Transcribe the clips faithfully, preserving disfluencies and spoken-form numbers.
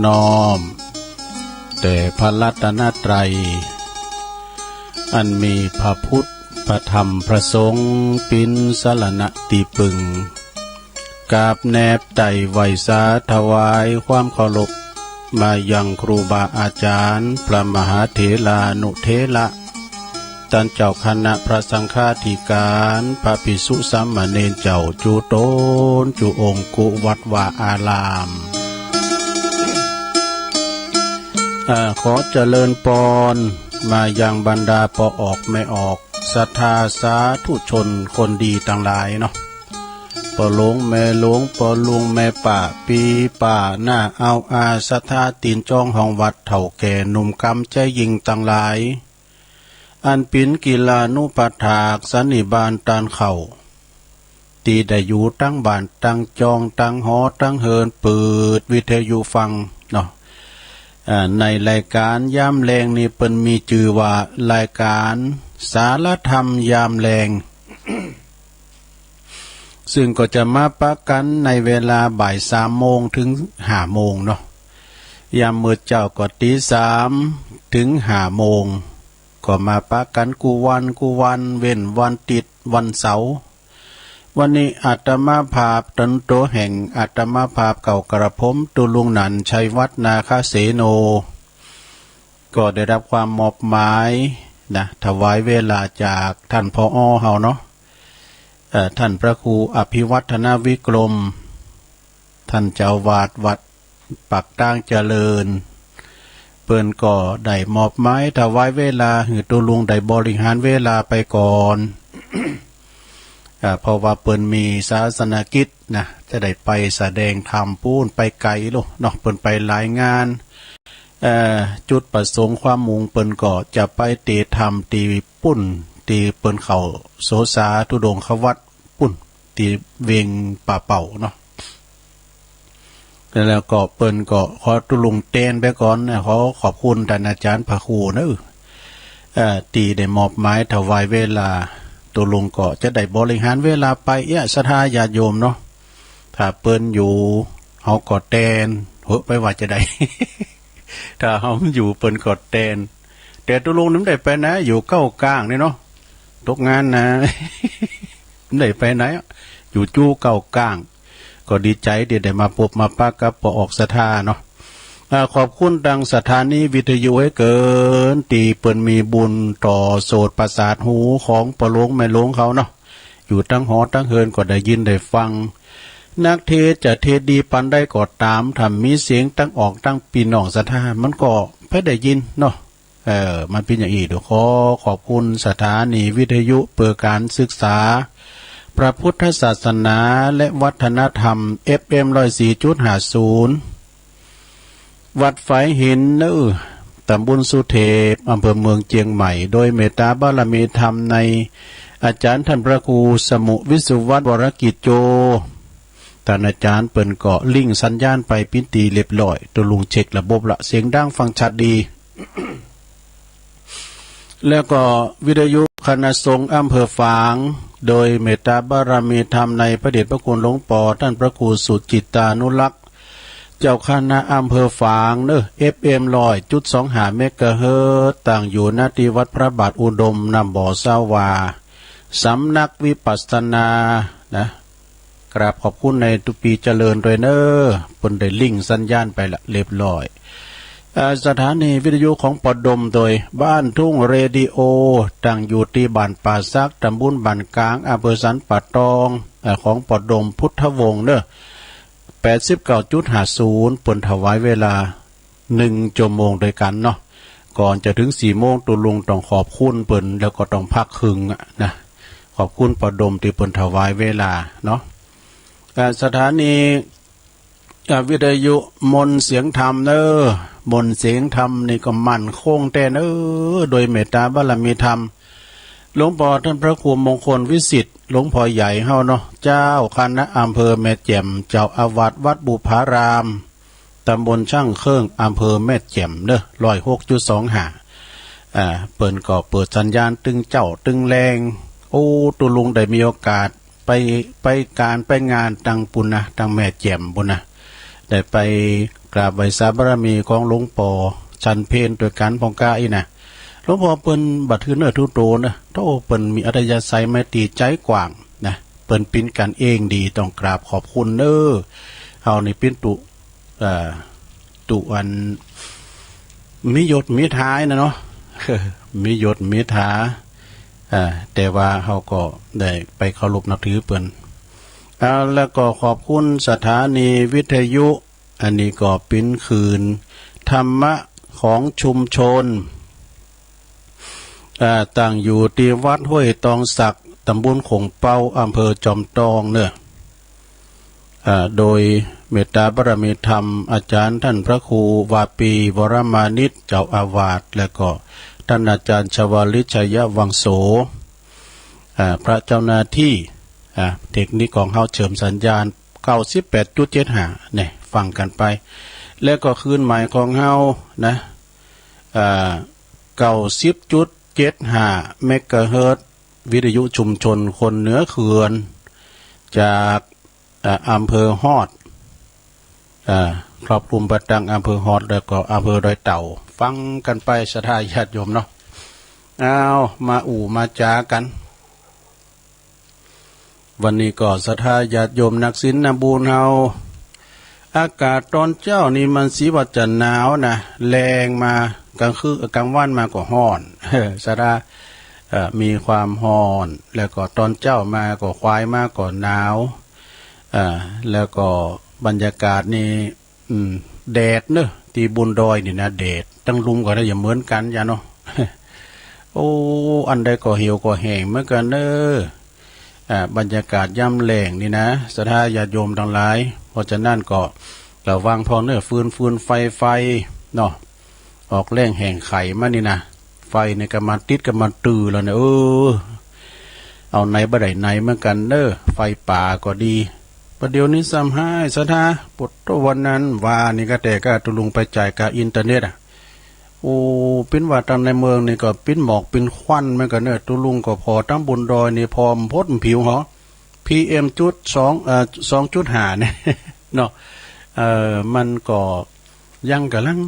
น้อมแต่พระรัตนตรัย อันมีพระพุทธ พระธรรม พระสงฆ์ เป๋นสรณะตี้ปึง กราบแนบไต่ไหว้สาถวายความเคารพ มายังครูบาอาจ๋ารย์ พระมหาเถรานุเถระ ต้านเจ้าคณะพระสังฆาธิการ พระภิกษุสามเณรเจ้า จุ๊ต๋นจุ๊องค์ กู้วัดวาอาราม อ่า ขอเจริญปอน มายังบรรดาป้อออกแม่ออก ศรัทธาสาธุชนคนดีตังหลายเนาะ ป้อหลวงแม่หลวง ป้อลุงแม่ป้า ปี้ป้าน้าอาวอา ศรัทธาตี๋นจ๊องห้องวัด เฒ่าแก่หนุ่มกำใจ๊ยิ่งตังหลาย อันเป๋นกิลานุปัฏฐากสันนิบาตต้านเข้า ตี้ได้อยู่ตังบ้านตังจอง ตังหอตังเฮือน เปิดวิทยุฟังเนาะ อ่า ในรายก๋านยามแลงนี้ เปิ้นมีจื้อว่ารายก๋านสารธรรมยามแลง ซึ่งก็จะมาปะกั๋นในเวลาบ่ายสามโมงเถิงห้าโมงเนาะ ยามมื้อเจ๊าก็ตี๋สามเถิงห้าโมง ก็มาปะกั๋นกู้วันกู้วัน เว้นวันติ๊ดวันเสาร์ วันนี้อาตมาภาพต๋นตั๋วแห่ง อาตมาภาพเก้ากระผม ตุ๊ลุงหนันท์ ชัยวัฒน์ นาคเสโน ก็ได้ฮับความมอบหมายนะ ถวายเวลาจากต้าน ผอ เฮาเนาะ เอ่อ ต้านพระครูอภิวัฒนวิกรม ต้านเจ้าอาวาสวัดปากตางเจริญ เปิ้นก็ได้มอบหมายถวายเวลาหื้อตุ๊ลุงได้บริหารเวลาไปก่อน อ่า เพราะว่าเปิ้นมีศาสนกิจนะ จะได้ไปแสดงธรรมปู๊น ไปไก๋โลเนาะ เปิ้นไปหลายงาน เอ่อ จุดประสงค์ความมุ่งเปิ้นก็จะไปเตธรรมตี้ปุ้น ตี้เปิ้นเข้าโสสาธุดงควัตรปุ้น ตี้เวียงป่าเป้าเนาะ แล้วก็เปิ้นก็ขอตุ๊ลุงแตนไปก่อนนะ ขอขอบคุณต้านอาจ๋ารย์พระครูเนาะ เอ่อ ตี้ได้มอบหมายถวายเวลา ตุ๊ลุงก็จะได้บริหารเวลาไปเอี้ย ศรัทธาญาติโยมเนาะ ถ้าเปิ้นอยู่ เฮาก็แตน เหอะ ไปว่าจะได้ ถ้าเฮาอยู่เปิ้นก็แตน แต่ตุ๊ลุงนี่บ่ได้ไปไหน อยู่เก๊ากลางนี่เนาะ ตกงานนะ บ่ได้ไปไหนอะ อยู่จู๊เก๊ากลาง ก็ดีใจ๋ตี้ได้มาปบมาปะกับป้อออกศรัทธาเนาะ อ่า ขอบคุณตางสถานีวิทยุเหลือเกิน ตี้เปิ้นมีบุญต่อโสตประสาทหูของป้อหลวงแม่หลวงเขาเนาะ อยู่ตังหอตังเฮือนก็ได้ยินได้ฟัง นักเทศน์จะเทศน์ดีปานใดก็ต๋าม ถ้ามีเสียงตังออกตังปี้น้องศรัทธา มันก็ไปได้ยินเนาะ เออ มันเป๋นอย่างอี้ เดี๋ยวขอขอบคุณสถานีวิทยุเปื้อก๋านศึกษาพระพุทธศาสนาและวัฒนธรรม เอฟเอ็ม ร้อยสี่จุดห้าศูนย์ วัดฝายหินเนาะ ต๋ำบลสุเทพ อำเภอเมืองเจียงใหม่ โดยเมตตาบารมีธรรมในอาจ๋ารย์ต้านพระครูสมุห์ วิศวัฒน์ วรกิจโจ ต้านอาจ๋ารย์เปิ้นก็ลิงก์สัญญาณไปเป๋นตี้เรียบร้อย ตุ๊ลุงเช็คระบบละ เสียงดังฟังชัดดี แล้วก็วิทยุคณะสงฆ์อำเภอฝาง โดยเมตตาบารมีธรรมในพระเดชพระคุณหลวงป้อต้านพระครูสุจิตตานุรักษ์ เจ้าคณะอำเภอฝางเนาะ เอฟเอ็ม ร้อยจุดสองห้า เมกะเฮิรตซ์ ตั้งอยู่ ณ ตี้วัดพระบาทอุดม น้ำบ่อสาวา สำนักวิปัสสนานะ กราบขอบคุณนายตุ๊ปี้เจริญตวยเนาะ เปิ้นได้ลิงก์สัญญาณไปละเรียบร้อย เอ่อ สถานีวิทยุของป้อดมโดยบ้านทุ่งเรดิโอ ตั้งอยู่ตี้บ้านป่าสัก ต๋ำบลบ้านก๋าง อำเภอสันป่าตอง เอ่อ ของป้อดมพุทธวงศ์เนาะ แปดสิบเก้าจุดห้าศูนย์ เปิ้นถวายเวลา นึ่งจั่วโมงตวยกั๋นเนาะ ก่อนจะเถิงสี่โมง ตุ๊ลุงต้องขอบคุณเปิ้น แล้วก็ต้องพักครึ่งอะนะ ขอบคุณป้อดมตี้เปิ้นถวายเวลาเนาะ เอ่อ สถานี เอ่อ วิทยุมนต์เสียงธรรมเนาะ มนต์เสียงธรรมนี่ก็มั่นคงแต๊เนาะ โดยเมตตาบารมีธรรม หลวงป้อต้านพระครูมงคลวิสิทธิ์ หลวงป้อใหญ่เฮาเนาะ เจ้าคณะอำเภอแม่แจ่ม เจ้าอาวาสวัดบุพาราม ต๋ำบลช่างเครื่อง อำเภอแม่แจ่มเนาะ ร้อยหกจุดสองห้า อ่า เปิ้นก็เปิดสัญญาณตึงเจ๊าตึงแลง โอ้ ตุ๊ลุงได้มีโอกาสไป ไปก๋านไปงานตังปู้นนะ ตังแม่แจ่มปู้นนะ ได้ไปกราบไหว้สาบารมีของหลวงป้อฉันเพลตวยกั๋นพ่องก้าอี้นะ หลวงป้อเปิ้นบ่ถือเนื้อถือตั๋วเนาะ โธ่ เปิ้นมีอัธยาศัยไมตรีใจ๋กว้างนะ เปิ้นเป๋นกั๋นเองดี ต้องกราบขอบคุณเน้อ เฮานี่เป๋นตุ๊ เอ่อ ตุ๊อัน มียศมีถานะเนาะ มียศมีถา อ่า แต่ว่าเฮาก็ได้ไปเคารพนับถือเปิ้น อ่า แล้วก็ขอบคุณสถานีวิทยุ อันนี้ก็เป๋นคลื่นธรรมะของชุมชน อ่า ตั้งอยู่ตี้วัดห้วยตองสัก ต๋ำบลโข่งเป๊า อำเภอจอมตองเนาะ อ่า โดยเมตตาบารมีธรรม อาจ๋ารย์ต้านพระครูวาปี วรมานิจ เจ้าอาวาส และก็ต้านอาจ๋ารย์ชวาลิต ชัยวังโส อ่า พระเจ้าหน้าตี้ อ่า เทคนิคของเฮาเสริมสัญญาณ เก้าสิบแปดจุดเจ็ดห้า เนี่ย ฟังกั๋นไป และก็คลื่นใหม่ของเฮานะ อ่า เก้าสิบจุดเจ็ดห้า เมกะเฮิรตซ์ วิทยุชุมชนคนเหนือเขื่อน จาก อ่า อำเภอฮอด อ่า ครอบคลุมไปตังอำเภอฮอด แล้วก็อำเภอดอยเต่า ฟังกั๋นไป ศรัทธาญาติโยมเนาะ เอา มาอู้มาจ๋ากั๋น วันนี้ก็ศรัทธาญาติโยมนักศีลนักบุญเฮา อากาศต๋อนเจ๊านี่มันสีว่าจะหนาวนะ แลงมา ก๋างคืน ก๋างวันมาก็ฮ้อน ศรัทธา เอ่อ มีความฮ้อน แล้วก็ต๋อนเจ๊ามาก็ควายมาก็หนาว อ่า แล้วก็บรรยากาศนี่ อืม แดดเนาะ ตี้บนดอยนี่นะ แดด ตังลุ่มก็ได้ บ่เหมือนกั๋นจ้ะเนาะ โอ้ อันใดก็เหี่ยวก็แห้งเหมือนกั๋นเน้อ อ่า บรรยากาศยามแล้งนี่นะ ศรัทธาญาติโยมตังหลาย เพราะฉะนั้นก็ระวังพ่องเน้อ ฟืน ฟืนไฟ ไฟเนาะ ออกแล้งแห้งไขมานี่นะ ไฟนี่ก็บ่ติดก็บ่ตื่อแล้วเนี่ย เออ เอาไหนบ่ได้ไหนเหมือนกั๋นเน้อ ไฟป่าก็ดี บ่าเดี่ยวนี้ซ้ำฮ้ายศรัทธา ปวดตั๊ว วันนั้นว่านี่ก็แต่ก็ตุ๊ลุงไปจ่ายค่าอินเทอร์เน็ตอะ โอ้ เป๋นว่าตังในเมืองนี่ก็เป๋นหมอกเป๋นควันเหมือนกั๋นเน้อ ตุ๊ลุงก็ผ่อตังบนดอยนี่ผ่อบ่ปดผิวหรอ พีเอ็มจุดสอง เอ่อ สองจุดห้า เนี่ยเนาะ เอ่อ มันก็ยังก่ำลัง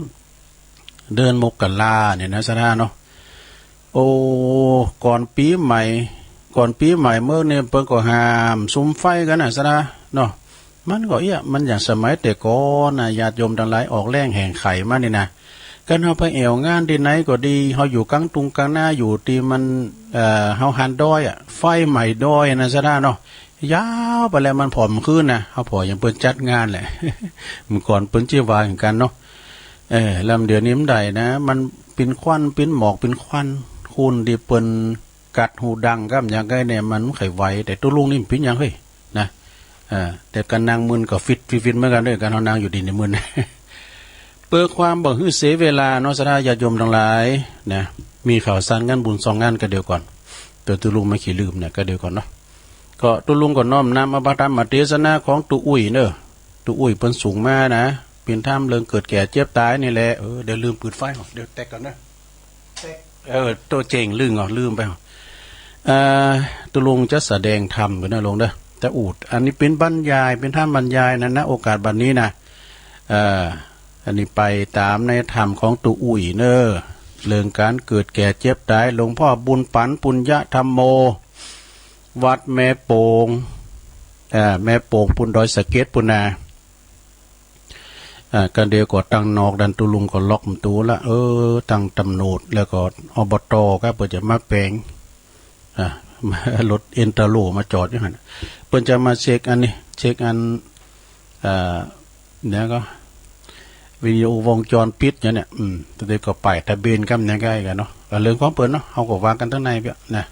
เดือนมกราเนี่ยนะศรัทธาเนาะ โอ้ ก่อนปี๋ใหม่ ก่อนปี๋ใหม่เมิกนี่เปิ้นก็ห้ามสุมไฟกั๋นนะศรัทธาเนาะ มันก็เอี้ย มันอย่างสมัยแต่ก่อนนะ ญาติโยมตังหลาย ออกแล้งแห้งไขมานี่นะ กั๋นเฮาไปแอ่วงานตี้ไหนก็ดี เฮาอยู่ก๋างตุงก๋างนา อยู่ตี้มัน เอ่อ เฮาหันดอยอะ ไฟไหม้ดอยนะศรัทธาเนาะ ยาวไปแล้ว มันผ่อบ่คืนนะ เฮาผ่ออย่างเปิ้นจัดงานแหละ เมื่อก่อนเปิ้นจะว่าอย่างกั๋นเนาะ เออ แล้วเดี๋ยวนี้บ่ได้นะ มันเป๋นควัน เป๋นหมอก เป๋นควัน คนตี้เปิ้นกั๊ดฮูดังก้ำอย่างใก้เนี่ย มันบ่ใค่ไหว แต่ตุ๊ลุงนี่บ่เป๋นหยังเฮ้ย นะ เออ แต่กั๋นนั่งมึนก็ฟิด ฟิด ๆ เหมือนกั๋นเน้อ กั๋นเฮานั่งอยู่ตี้นี่มึน เปื้อความบ่หื้อเสียเวลาเนาะ ศรัทธาญาติโยมตังหลายนะ มีข่าวสารงานบุญสองงานก้าเดี่ยวก่อน เดี๋ยวตุ๊ลุงบ่ขี้ลืมเนี่ย ก้าเดี่ยวก่อนเนาะ ก็ตุ๊ลุงก็น้อมนำเอาพระธรรมเตสนาของตุ๊อุ้ยเน้อ ตุ๊อุ้ยเปิ้นสูงมานะ เป๋นธรรมเรื่องเกิดแก่เจ็บต๋ายนี่แหละ เออ เดี๋ยวลืมปื๊ดไฟก่อน เดี๋ยวแต๊กก่อนเน้อ แต๊ก เออ โต้เจ๋ง ลืมก่อ ลืมไปก่อ เอ่อ ตุ๊ลุงจะแสดงธรรมกั๋นเน้อลุงเน้อ จะอู้ อันนี้เป๋นบรรยาย เป๋นธรรมบรรยายนะ ณ โอกาสบัดนี้นะ เอ่อ อันนี้ไปต๋ามในธรรมของตุ๊อุ้ยเน้อ เรื่องก๋านเกิดแก่เจ็บต๋าย หลวงป้อบุญปั๋น ปุญญธรรมโม วัดแม่โป่ง เอ่อ แม่โป่งปู๊น ดอยสะเก็ดปู๊นนา อ่า ก้าเดี่ยวก็ตังนอกดันตุ๊ลุงก็ล็อกประตู๋ละ เออ ตังต๋ำรวจ แล้วก็ อบต ครับ เปิ้นจะมาแป๋ง อ่า รถเอนเตอร์โลมาจอดอยู่หั้น เปิ้นจะมาเช็คอันนี้ เช็คอัน อ่า เนี่ยก็ วิดีโอวงจรปิดอย่างเนี่ย อืม ตอนนี้ก็ป้ายทะเบียนกำเนี่ยใก้กั๋นเนาะ ก็เรื่องของเปิ้นเนาะ เฮาก็ว่ากั๋นตังในเปียะนะ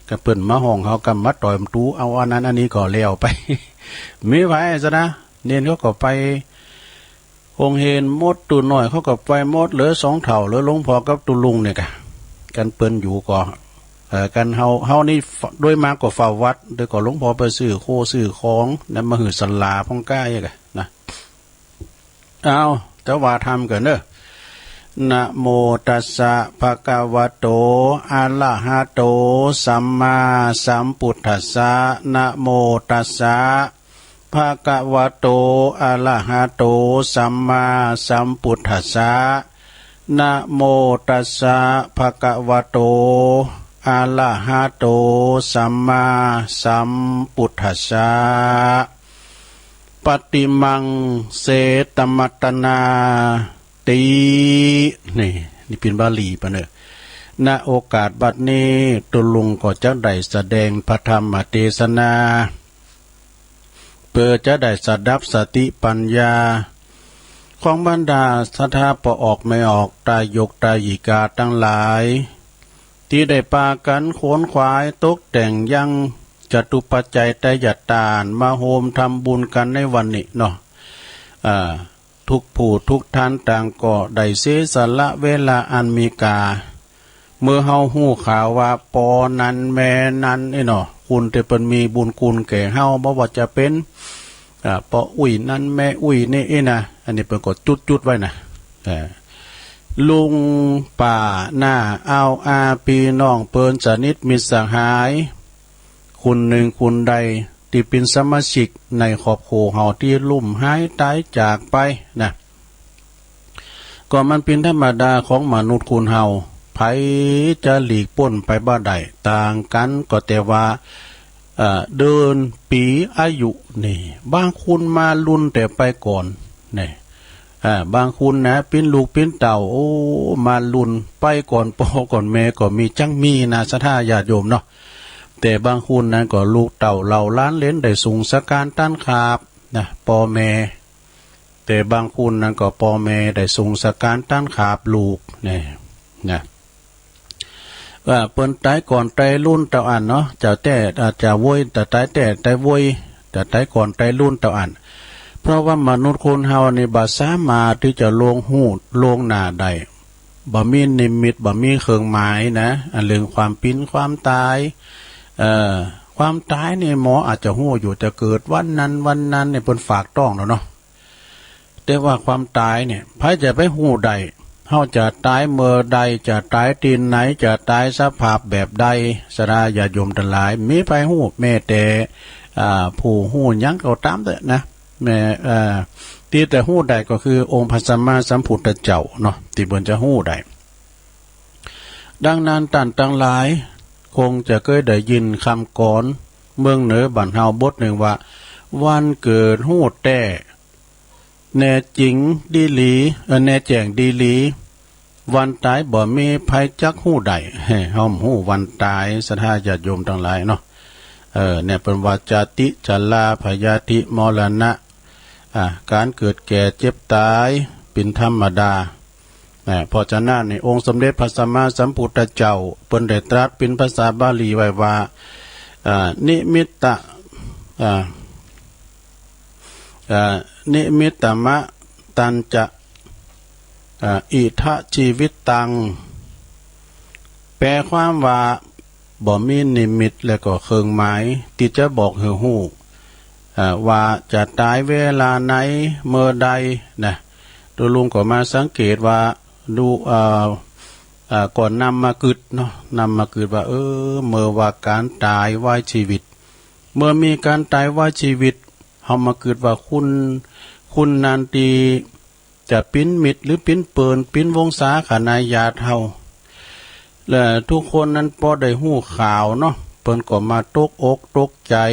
ก็เปิ้นมาฮ้องเฮา ก็มาต่อยประตู๋ เอาอันนั้นอันนี้ก็แล้วไป มีไผศรัทธา เณรเขาก็ไปโฮงเฮียนหมด ตุ๊น้อยเขาก็ไปหมด เหลือสองเฒ่า เหลือหลวงป้อกับตุ๊ลุงเนี่ยก้า กั๋นเปิ้นอยู่ก็ เอ่อ กั๋นเฮา เฮานี่โดยมากก็เฝ้าวัด เดี๋ยวก็หลวงป้อไปซื้อโคซื้อของนะ มาหื้อศาลาพ่องก้าอี้ก้านะ เอา จะว่าธรรมกั๋นเน้อ นะโมตัสสะ ภะคะวะโต อะระหะโต สัมมาสัมพุทธัสสะ นะโมตัสสะ ภะคะวะโต อะระหะโต สัมมาสัมพุทธัสสะ นะโมตัสสะ ภะคะวะโต อะระหะโต สัมมาสัมพุทธัสสะ ปะติมัง เสตะมะตะนาติ นี่ นี่เป๋นบาลีปะเน่อ ณ โอกาสบัดนี้ ตุ๊ลุงก็จะได้แสดงพระธรรมเตสนา เปื้อจะได้สดับสติปัญญา ของบรรดาศรัทธาป้อออกแม่ออก ตายกตายิกาตังหลาย ตี้ได้ปากั๋นขวนขวายตกแต่งยังจตุปัจจัยไตรยตา มาโฮมทำบุญกั๋นในวันนี้เนาะ อ่า ทุกผู้ทุกท่านต่างก็ได้เสียสละเวลาอันมีค่า เมื่อเฮาฮู้ข่าวว่าป้อนั้นแม่นั้นนี่เนาะ คุณตี้เปิ้นมีบุญคุณแก่เฮา บ่ว่าจะเป๋น อ่า ป้ออุ๊ยนั้นแม่อุ๊ยนี่อี้นะ อันนี้เปิ้นก็จุดๆ ไว้นะ อ่า ลุงป้าน้าอาวอาปี้น้องเปิ้นสนิทมิตรสหาย คุณนึ่งคุณใดตี้เป๋นสมาชิกในครอบครัวเฮาตี้ลุ่มหายต๋ายจากไปนะ ก็มันเป๋นธรรมดาของมนุษย์คนเฮา ใผจะหลีกป๊นไปบ่ได้ ต่างกั๋นก็แต่ว่า เอ่อ เดือน ปี๋ อายุนี่ บางคนมาลุ่นแต่ไปก่อนนี่ อ่า บางคนนะ เป๋นลูกเป๋นเต้า โอ้ มาลุ่นไปก่อนป้อก่อนแม่ก็มี จักมีนะ ศรัทธาญาติโยมเนาะ แต่บางคนนั้นก็ลูกเต้าเหล่าหลานเหลนได้ส่งสการต้านขาบนะ ป้อแม่ แต่บางคนนั้นก็ป้อแม่ได้ส่งสการต้านขาบลูกนี่นะ ว่าเปิ้นต๋ายก่อนต๋ายลุ่นเต้าอั้นเนาะ เจ้าแต๊ อ่า เจ้าโวย ต๋ายแต๊ต๋ายโวย ต๋ายก่อนต๋ายลุ่นเต้าอั้น เพราะว่ามนุษย์คนเฮานี่บ่สามารถตี้จะล่วงฮู้ล่วงหน้าได้ บ่มีนิมิต บ่มีเครื่องหมายนะ อันเรื่องความเป๋นความต๋าย เอ่อ ความต๋ายนี่หมออาจจะฮู้อยู่ จะเกิดวันนั้นวันนั้นนี่เปิ้นฝากต้องแล้วเนาะ แต่ว่าความต๋ายเนี่ย ใผจะไปฮู้ได้ เฮาจะต๋ายเมื่อใด จะต๋ายตี้ไหน จะต๋ายสภาพแบบใด ศรัทธาญาติโยมตังหลาย มีใผฮู้ แม้แต่ อ่า ผู้ฮู้หยังก็ต๋ามเต๊อะนะ แม้ เอ่อ ตี้จะฮู้ได้ก็คือองค์พระสัมมาสัมพุทธเจ้าเนาะ ตี้เปิ้นจะฮู้ได้ ดังนั้นต้านตังหลาย คงจะเกยได้ยินกำกลอนเมืองเหนือบ้านเฮาบทนึ่งว่า วันเกิดฮู้แต๊ แน่จริงดีหลี เอ่อ แน่แจ้งดีหลี วันต๋ายบ่มีใผจักฮู้ได้ เฮาบ่ฮู้วันต๋าย ศรัทธาญาติโยมตังหลายเนาะ เออ เนี่ยเปิ้นว่า จาติ ชรา พยาธิ มรณะ อ่า ก๋านเกิดแก่เจ็บต๋ายเป๋นธรรมดา อ่า เพราะฉะนั้นนี่ องค์สมเด็จพระสัมมาสัมพุทธเจ้า เปิ้นได้ตรัสเป๋นภาษาบาลีไว้ว่า อ่า นิมิตตะ อ่า อ่า นิมิตตมะตัญจะ อ่า อิทะจีวิตตัง แปลความว่า บ่มีนิมิตและก็เครื่องหมายตี้จะบอกหื้อฮู้ อ่า ว่าจะต๋ายเวลาไหนเมื่อใดนะ ตุ๊ลุงก็มาสังเกตว่า ดู อ่า อ่า ก่อนนำมากึ๊ดเนาะ นำมากึ๊ดว่า เออ เมื่อว่าก๋านต๋ายวายจีวิต เมื่อมีก๋านต๋ายวายจีวิต เฮามากึ๊ดว่าคน คนนั้นตี้จะเป๋นมิตรหรือเป๋นเปิ้น เป๋นวงศาคณาญาติเฮา และทุกคนนั้นป้อได้ฮู้ข่าวเนาะ เปิ้นก็มาตกอกตกใจ๋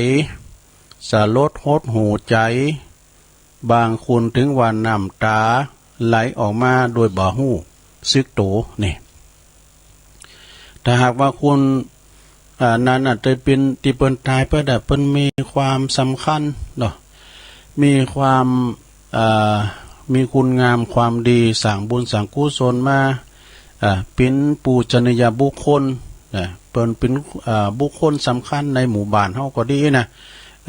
สลดหดหู่ใจ๋ บางคนเถิงว่าน้ำต๋าไหลออกมาโดยบ่ฮู้สึกโตนี่ ถ้าหากว่าคน อ่า นั้นน่ะ จะเป๋นตี้เปิ้นต๋ายไปน่ะ เปิ้นมีความสำคัญเนาะ มีความ อ่า มีคุณงามความดี สร้างบุญสร้างกุศลมา อ่า เป๋นปูชนียบุคคลนะ เปิ้นเป๋น อ่า บุคคลสำคัญในหมู่บ้านเฮาก็ดีนะ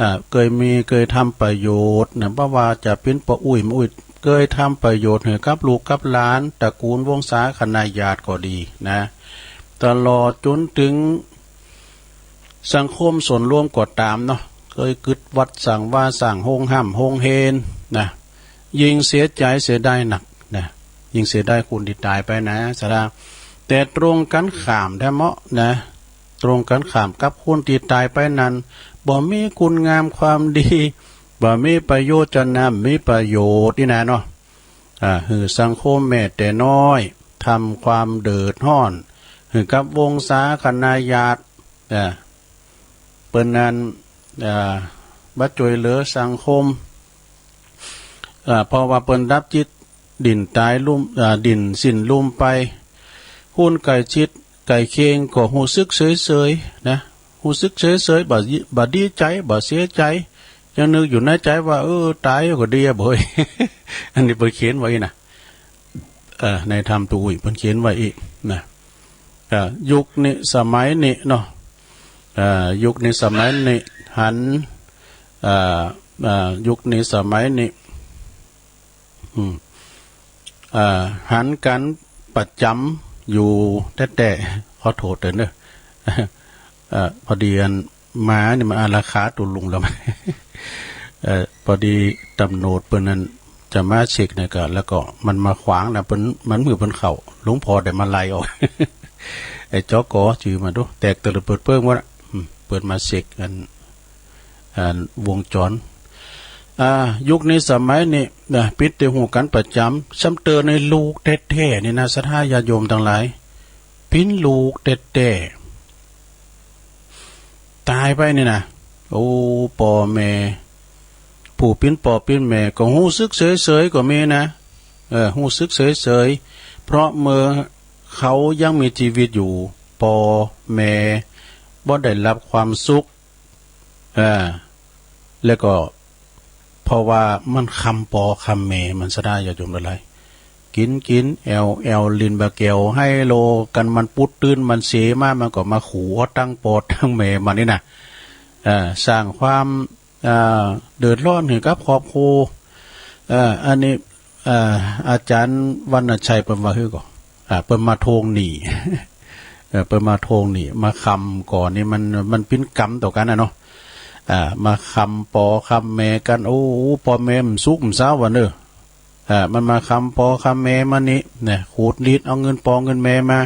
อ่า เกยมี เกยทำประโยชน์นะ บ่ว่าจะเป๋นป้ออุ๊ย แม่อุ๊ย เกยทำประโยชน์หื้อกับลูกกับหลาน ตระกูลวงศาคณาญาติก็ดีนะ ตลอดจ๋นเถิงสังคมส่วนรวมก็ต๋ามเนาะ เกยกึ๊ดวัดสร้างวา สร้างโฮงฮ่ำโฮงเฮนนะ ยิ่งเสียใจ๋เสียดายนักนะ ยิ่งเสียดายคนตี้ต๋ายไปนะ ศรัทธา แต่ตรงกั๋นข้ามแต๊เมาะนะ ตรงกั๋นข้ามกับคนตี้ต๋ายไปนั้น บ่มีคุณงามความดี บ่มีประโยชน์ จะนำมีประโยชน์นี่นาเนาะ อ่า หื้อสังคมแม้แต่น้อย ทำความเดือดร้อน หื้อกับวงศาคณาญาติ อ่า เปิ้นนั้น อ่า บ่จ้วยเหลือสังคม อ่า เพราะว่าเปิ้นดับจิต ดิ้นต๋ายลุ่ม อ่า ดิ้นสิ้นลุ่มไป คนใก้ชิดใก้เคียงก็ฮู้สึกเสยๆ นะ ฮู้สึกเสยๆ บ่ บ่ดีใจ๋ บ่เสียใจ๋ ยังนึกอยู่ในใจ๋ว่า เออ ต๋ายก็ดีอะเบ้ย อันนี้เปิ้นเขียนไว้นะ เอ่อ ในธรรมตู้อุ้ยเปิ้นเขียนไว้อี้นะ อ่า ยุคนี้สมัยนี้เนาะ อ่า ยุคนี้สมัยนี้หัน อ่า อ่า ยุคนี้สมัยนี้ อืม อ่า หันกั๋นประจ๋ำอยู่แต๊ๆ ขอโต้ษเต๊อะเนาะ เอ่อ พอดีอันมานี่มันอาราคาตุ๊ลุงแล้ว เอ่อ พอดีต๋ำรวจเปิ้นนั้นจะมาเช็คเนี่ยก็ แล้วก็มันมาขวางนะ เปิ้น มันมือเปิ้นเข้า หลวงพ่อได้มาไล่ออก ไอ้จ๊อกอจื้อมาดู แตกเตลิดเปิดเปิ้งหมดอะ อืม เปิ้นมาเช็คอัน อันวงจร อ่า ยุคนี้สมัยนี้นะ ปิดแต่ฮู้กั๋นประจ๋ำ ซ้ำเติมในลูกแต๊ๆ นี่นะ ศรัทธาญาติโยมตังหลาย ปิ้นลูกแต๊ๆ ต๋ายไปนี่นะ โอ้ ป้อแม่ ผู้ปิ้นป้อปิ้นแม่ก็ฮู้สึกเสยๆ ก็มีนะ เออ ฮู้สึกเสยๆ เพราะเมื่อเขายังมีจีวิตอยู่ ป้อแม่บ่ได้ฮับความสุข อ่า แล้วก็เพราะว่ามันคำป้อคำแม่มัน ศรัทธาญาติโยมตังหลาย กิ๋นกิ๋น แอ่วแอ่ว เล่นบ่าแก้วไฮโลกั๋น มันปุ๊ดตื่น มันเสมา มันก็มาขู่เอาตังค์ป้อตังค์แม่มันนี่นะ อ่า สร้างความ อ่า เดือดร้อนหื้อกับครอบครัว อ่า อันนี้ อ่า อาจ๋ารย์วรรณชัยเปิ้นว่าหื้อก่อ อ่า เปิ้นมาทวงหนี้ เอ่อ เปิ้นมาทวงหนี้ มาคำก่อนนี่มัน มันปิ้นกรรมต่อกั๋นนะเนาะ อ่า มาคำป้อคำแม่กั๋น โอ้ ป้อแม่บ่สุขบ่เซาว่าเน่อ อ่า มันมาคำป้อคำแม่มันนี่นะ ขูดรีดเอาเงินป้อเงินแม่มา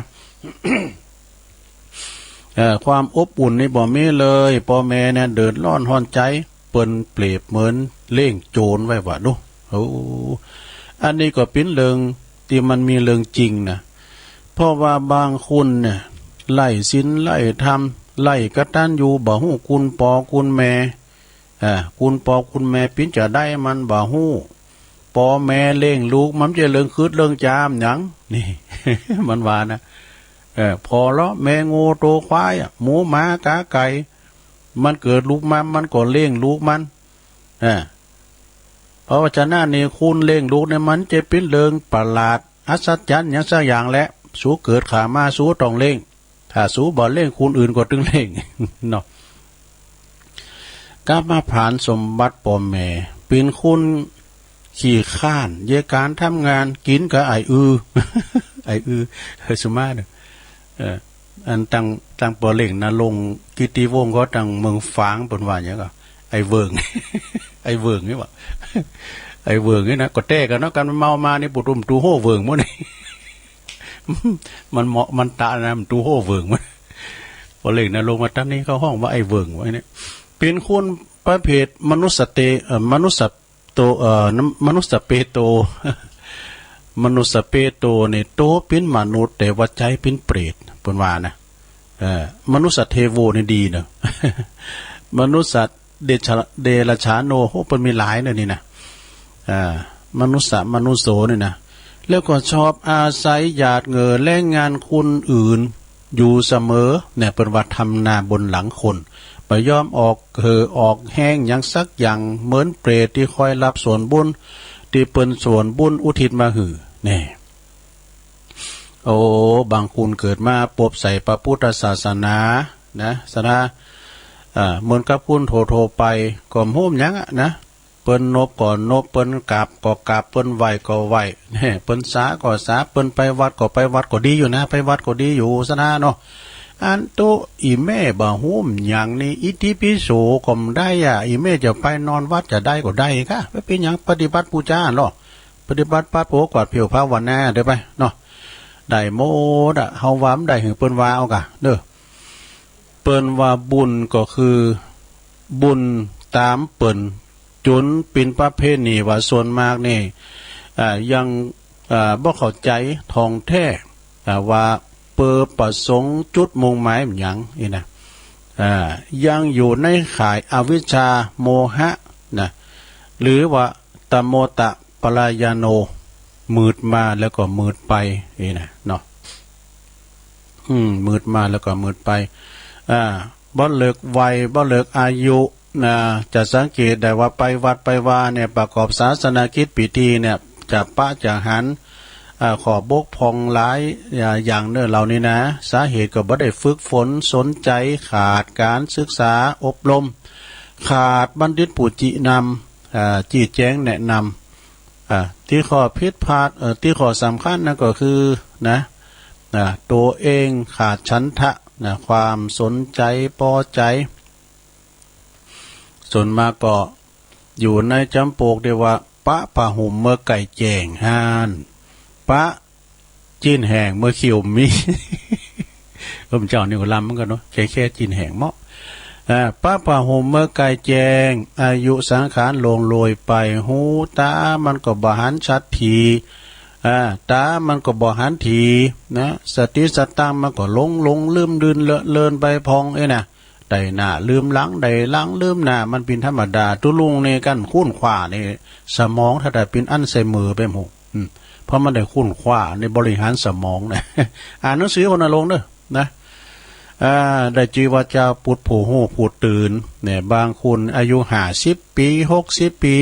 เอ่อ ความอบอุ่นนี่บ่มีเลย ป้อแม่เนี่ยเดือดร้อนฮ้อนใจ๋ เปิ้นเปรียบเหมือนเลี้ยงโจรไว้ว่าดู โอ้ อันนี้ก็ปิ้นเรื่องตี้มันมีเรื่องจริงนะ เพราะว่าบางคนเนี่ย ไร้ศีลไร้ธรรม ไร้กตัญญู บ่ฮู้คุณป้อคุณแม่ อ่า คุณป้อคุณแม่ปิ้นจาใดมันบ่ฮู้ ป้อแม่เลี้ยงลูกมันบ่ใจ้เรื่องคืดเรื่องจ๋าหยัง นี่ มันว่านะ เออ พ่อเลาะแม่โง่โตควายอะ หมูหมากาไก่ มันเกิดลูกมา มันก็เลี้ยงลูกมัน อ่า เพราะว่าฉะนั้นนี่ คุณเลี้ยงลูกเนี่ย มันจะปิ้นเรื่องประหลาด อัศจรรย์หยังสักอย่างแหละ สูเกิดขามา สูต้องเลี้ยง ถ้าสูบ่เลี้ยง คนอื่นก็ตึงเลี้ยง เนาะ กรรมผลานสมบัติป้อแม่ ปิ้นคนขี้คร้าน เยียะก๋านทำงาน กิ๋นก็ไออือ ไออือ เฮ้ย สุมาเน่อ เออ อันตัง ตังป้อเล็งนรงค์กิตติวงศ์ก็ตังเมืองฝาง เปิ้นว่าหยังก่อ ไอเวิ่ง ไอเวิ่งนี่หว่า ไอเวิ่งนี่นะ ก็แต๊กั๋นเนาะ กั๋นมันเมามานี่ ปุถุมตูโฮ่เวิ่งหมดนี่ มันเหมาะมันตะนะ มันตูโฮ่เวิ่งหมด ป้อเล็งนรงค์มาตังนี้ เขาฮ้องว่าไอเวิ่งว่าเนี่ย เป๋นคนประเภทมนุษย์เต เอ่อ มนุษย์โต เอ่อ มนุษย์เปโต มนุษย์เปโตนี่ โตเป๋นมนุษย์ แต่ว่าใจ๋เป๋นเปรต เปิ้นว่านะ เอ่อ มนุษย์เทโวนี่ดีเนาะ มนุษย์เดชะ เดรัจฉาโน โห เปิ้นมีหลายเนาะนี่นะ อ่า มนุษย์มนุษย์โสนี่นะ แล้วก็ชอบอาศัยหยาดเหงื่อแรงงานคนอื่นอยู่เสมอ เนี่ย เปิ้นว่าทำนาบนหลังคน บ่ยอมออกเหื่อออกแฮงหยังสักอย่าง เหมือนเปรตตี้คอยฮับส่วนบุญ ตี้เปิ้นส่วนบุญอุทิศมาหื้อ แน่ โอ้ บางคนเกิดมาปบใส่พระพุทธศาสนา นะ ศรัทธา อ่า เหมือนกับคนทั่วๆ ไป ก็บ่ฮู้หยังอะนะ เปิ้นนบก็นบ เปิ้นกราบก็กราบ เปิ้นไหว้ก็ไหว้ แน่ เปิ้นสาก็สา เปิ้นไปวัดก็ไปวัด ก็ดีอยู่นะ ไปวัดก็ดีอยู่ ศรัทธาเนาะ อันโตอี่แม่บ่ฮู้หยังนี่ อิติปิโสก็บ่ได้อะ อี่แม่จะไปนอนวัดจะได้ก็ได้กา ไปเป๋นหยัง ปฏิบัติปู๋จาลอ ปฏิบัติปัดเป๋ากวาดผิวภาวนาเด้อไปเนาะ ได้หมดอะ เฮาว่าบ่ได้หื้อเปิ้นว่าเอากา เด้อ เปิ้นว่าบุญก็คือบุญต๋ามเปิ้น จุ๋นเป๋นประเพณีว่าส่วนมากนี่ อ่า ยัง อ่า บ่เข้าใจ๋ถ่องแท้ อ่า ว่าเป๋อประสงค์จุดมุ่งหมายมันหยังอี้นะ อ่า ยังอยู่ในข่ายอวิชชาโมหะนะ หรือว่าตโมตปรายาโน มืดมาแล้วก็มืดไปอี้นะเนาะ อืม มืดมาแล้วก็มืดไป อ่า บ่เลิกวัย บ่เลิกอายุ นะ จะสังเกตได้ว่าไปวัดไปวาเนี่ย ประกอบศาสนกิจพิธีเนี่ย จะปะจะหัน อ่า ข้อบกพร่องหลาย อ่า อย่างเน่อเหล่านี้นะ สาเหตุก็บ่ได้ฝึกฝนสนใจ๋ ขาดก๋านศึกษาอบรม ขาดบัณฑิตผู้จี้นำ อ่า จี้แจ๋งแนะนำ อ่า ตี้ข้อผิดพลาด เอ่อ ตี้ข้อสำคัญนั้นก็คือ นะ นะ ตั๋วเองขาดฉันทะ นะ ความสนใจ๋ปอใจ๋ ส่วนมากก็อยู่ในจ๋ำปกตี้ว่า ปะผ้าห่มเมื่อใก้แจ้งหั้น ปะจีนแห้งเมื่อคิวมี เออ เจ้านี่ก็ลำเหมือนกั๋นเนาะ แค่ แค่จีนแห้งเมาะ อ่า ปะผ้าห่มเมื่อใก้แจ้ง อายุสังขารล่วงโรยไป หูต๋ามันก็บ่หันชัดถี่ อ่า ต๋ามันก็บ่หันถี่นะ สติสตังค์มันก็หลงหลงลืมลืมเลอะเลินไปพ่องเอ้ยนะ ได้หน้าลืมหลัง ได้หลังลืมหน้า มันเป๋นธรรมดา ตุ๊ลุงนี่กั๋นคุ้นคว้านี่ สมองถ้าได้เป๋นอัลไซเมอร์ไปหมด อืม เพราะมันได้คุ้นคว้าในบริหารสมองนะ อ่านหนังสือคนน่ะลงเน่อ นะ อ่า ได้จื้อว่าจาวปุถผู้ฮู้ผู้ตื่นเนี่ย บางคนอายุห้าสิบปี๋ หกสิบปี๋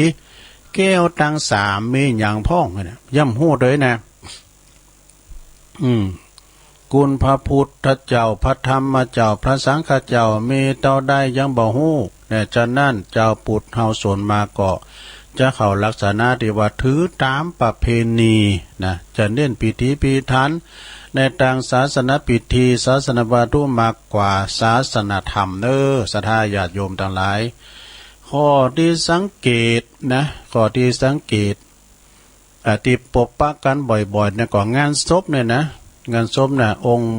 แก้วตังสามมีหยังพ่องเนี่ย ย่ำฮู้โดยนะ อืม คุณพระพุทธเจ้า พระธรรมเจ้า พระสังฆเจ้า มีเต้าใดยังบ่ฮู้ เนี่ย ฉะนั้นจาวปุถเฮาส่วนมากก็จะเข้าลักษณะตี้ว่าถือต๋ามประเพณีนะ จะเน้นพิธีพิธันในตางศาสนพิธี ศาสนวัตถุมากกว่าศาสนธรรมเน่อ ศรัทธาญาติโยมตังหลาย ข้อตี้สังเกตนะ ข้อตี้สังเกต อ่า ตี้ปบปะกั๋นบ่อยๆ เนี่ย ก็งานศพเนี่ยนะ งานศพเนี่ย องค์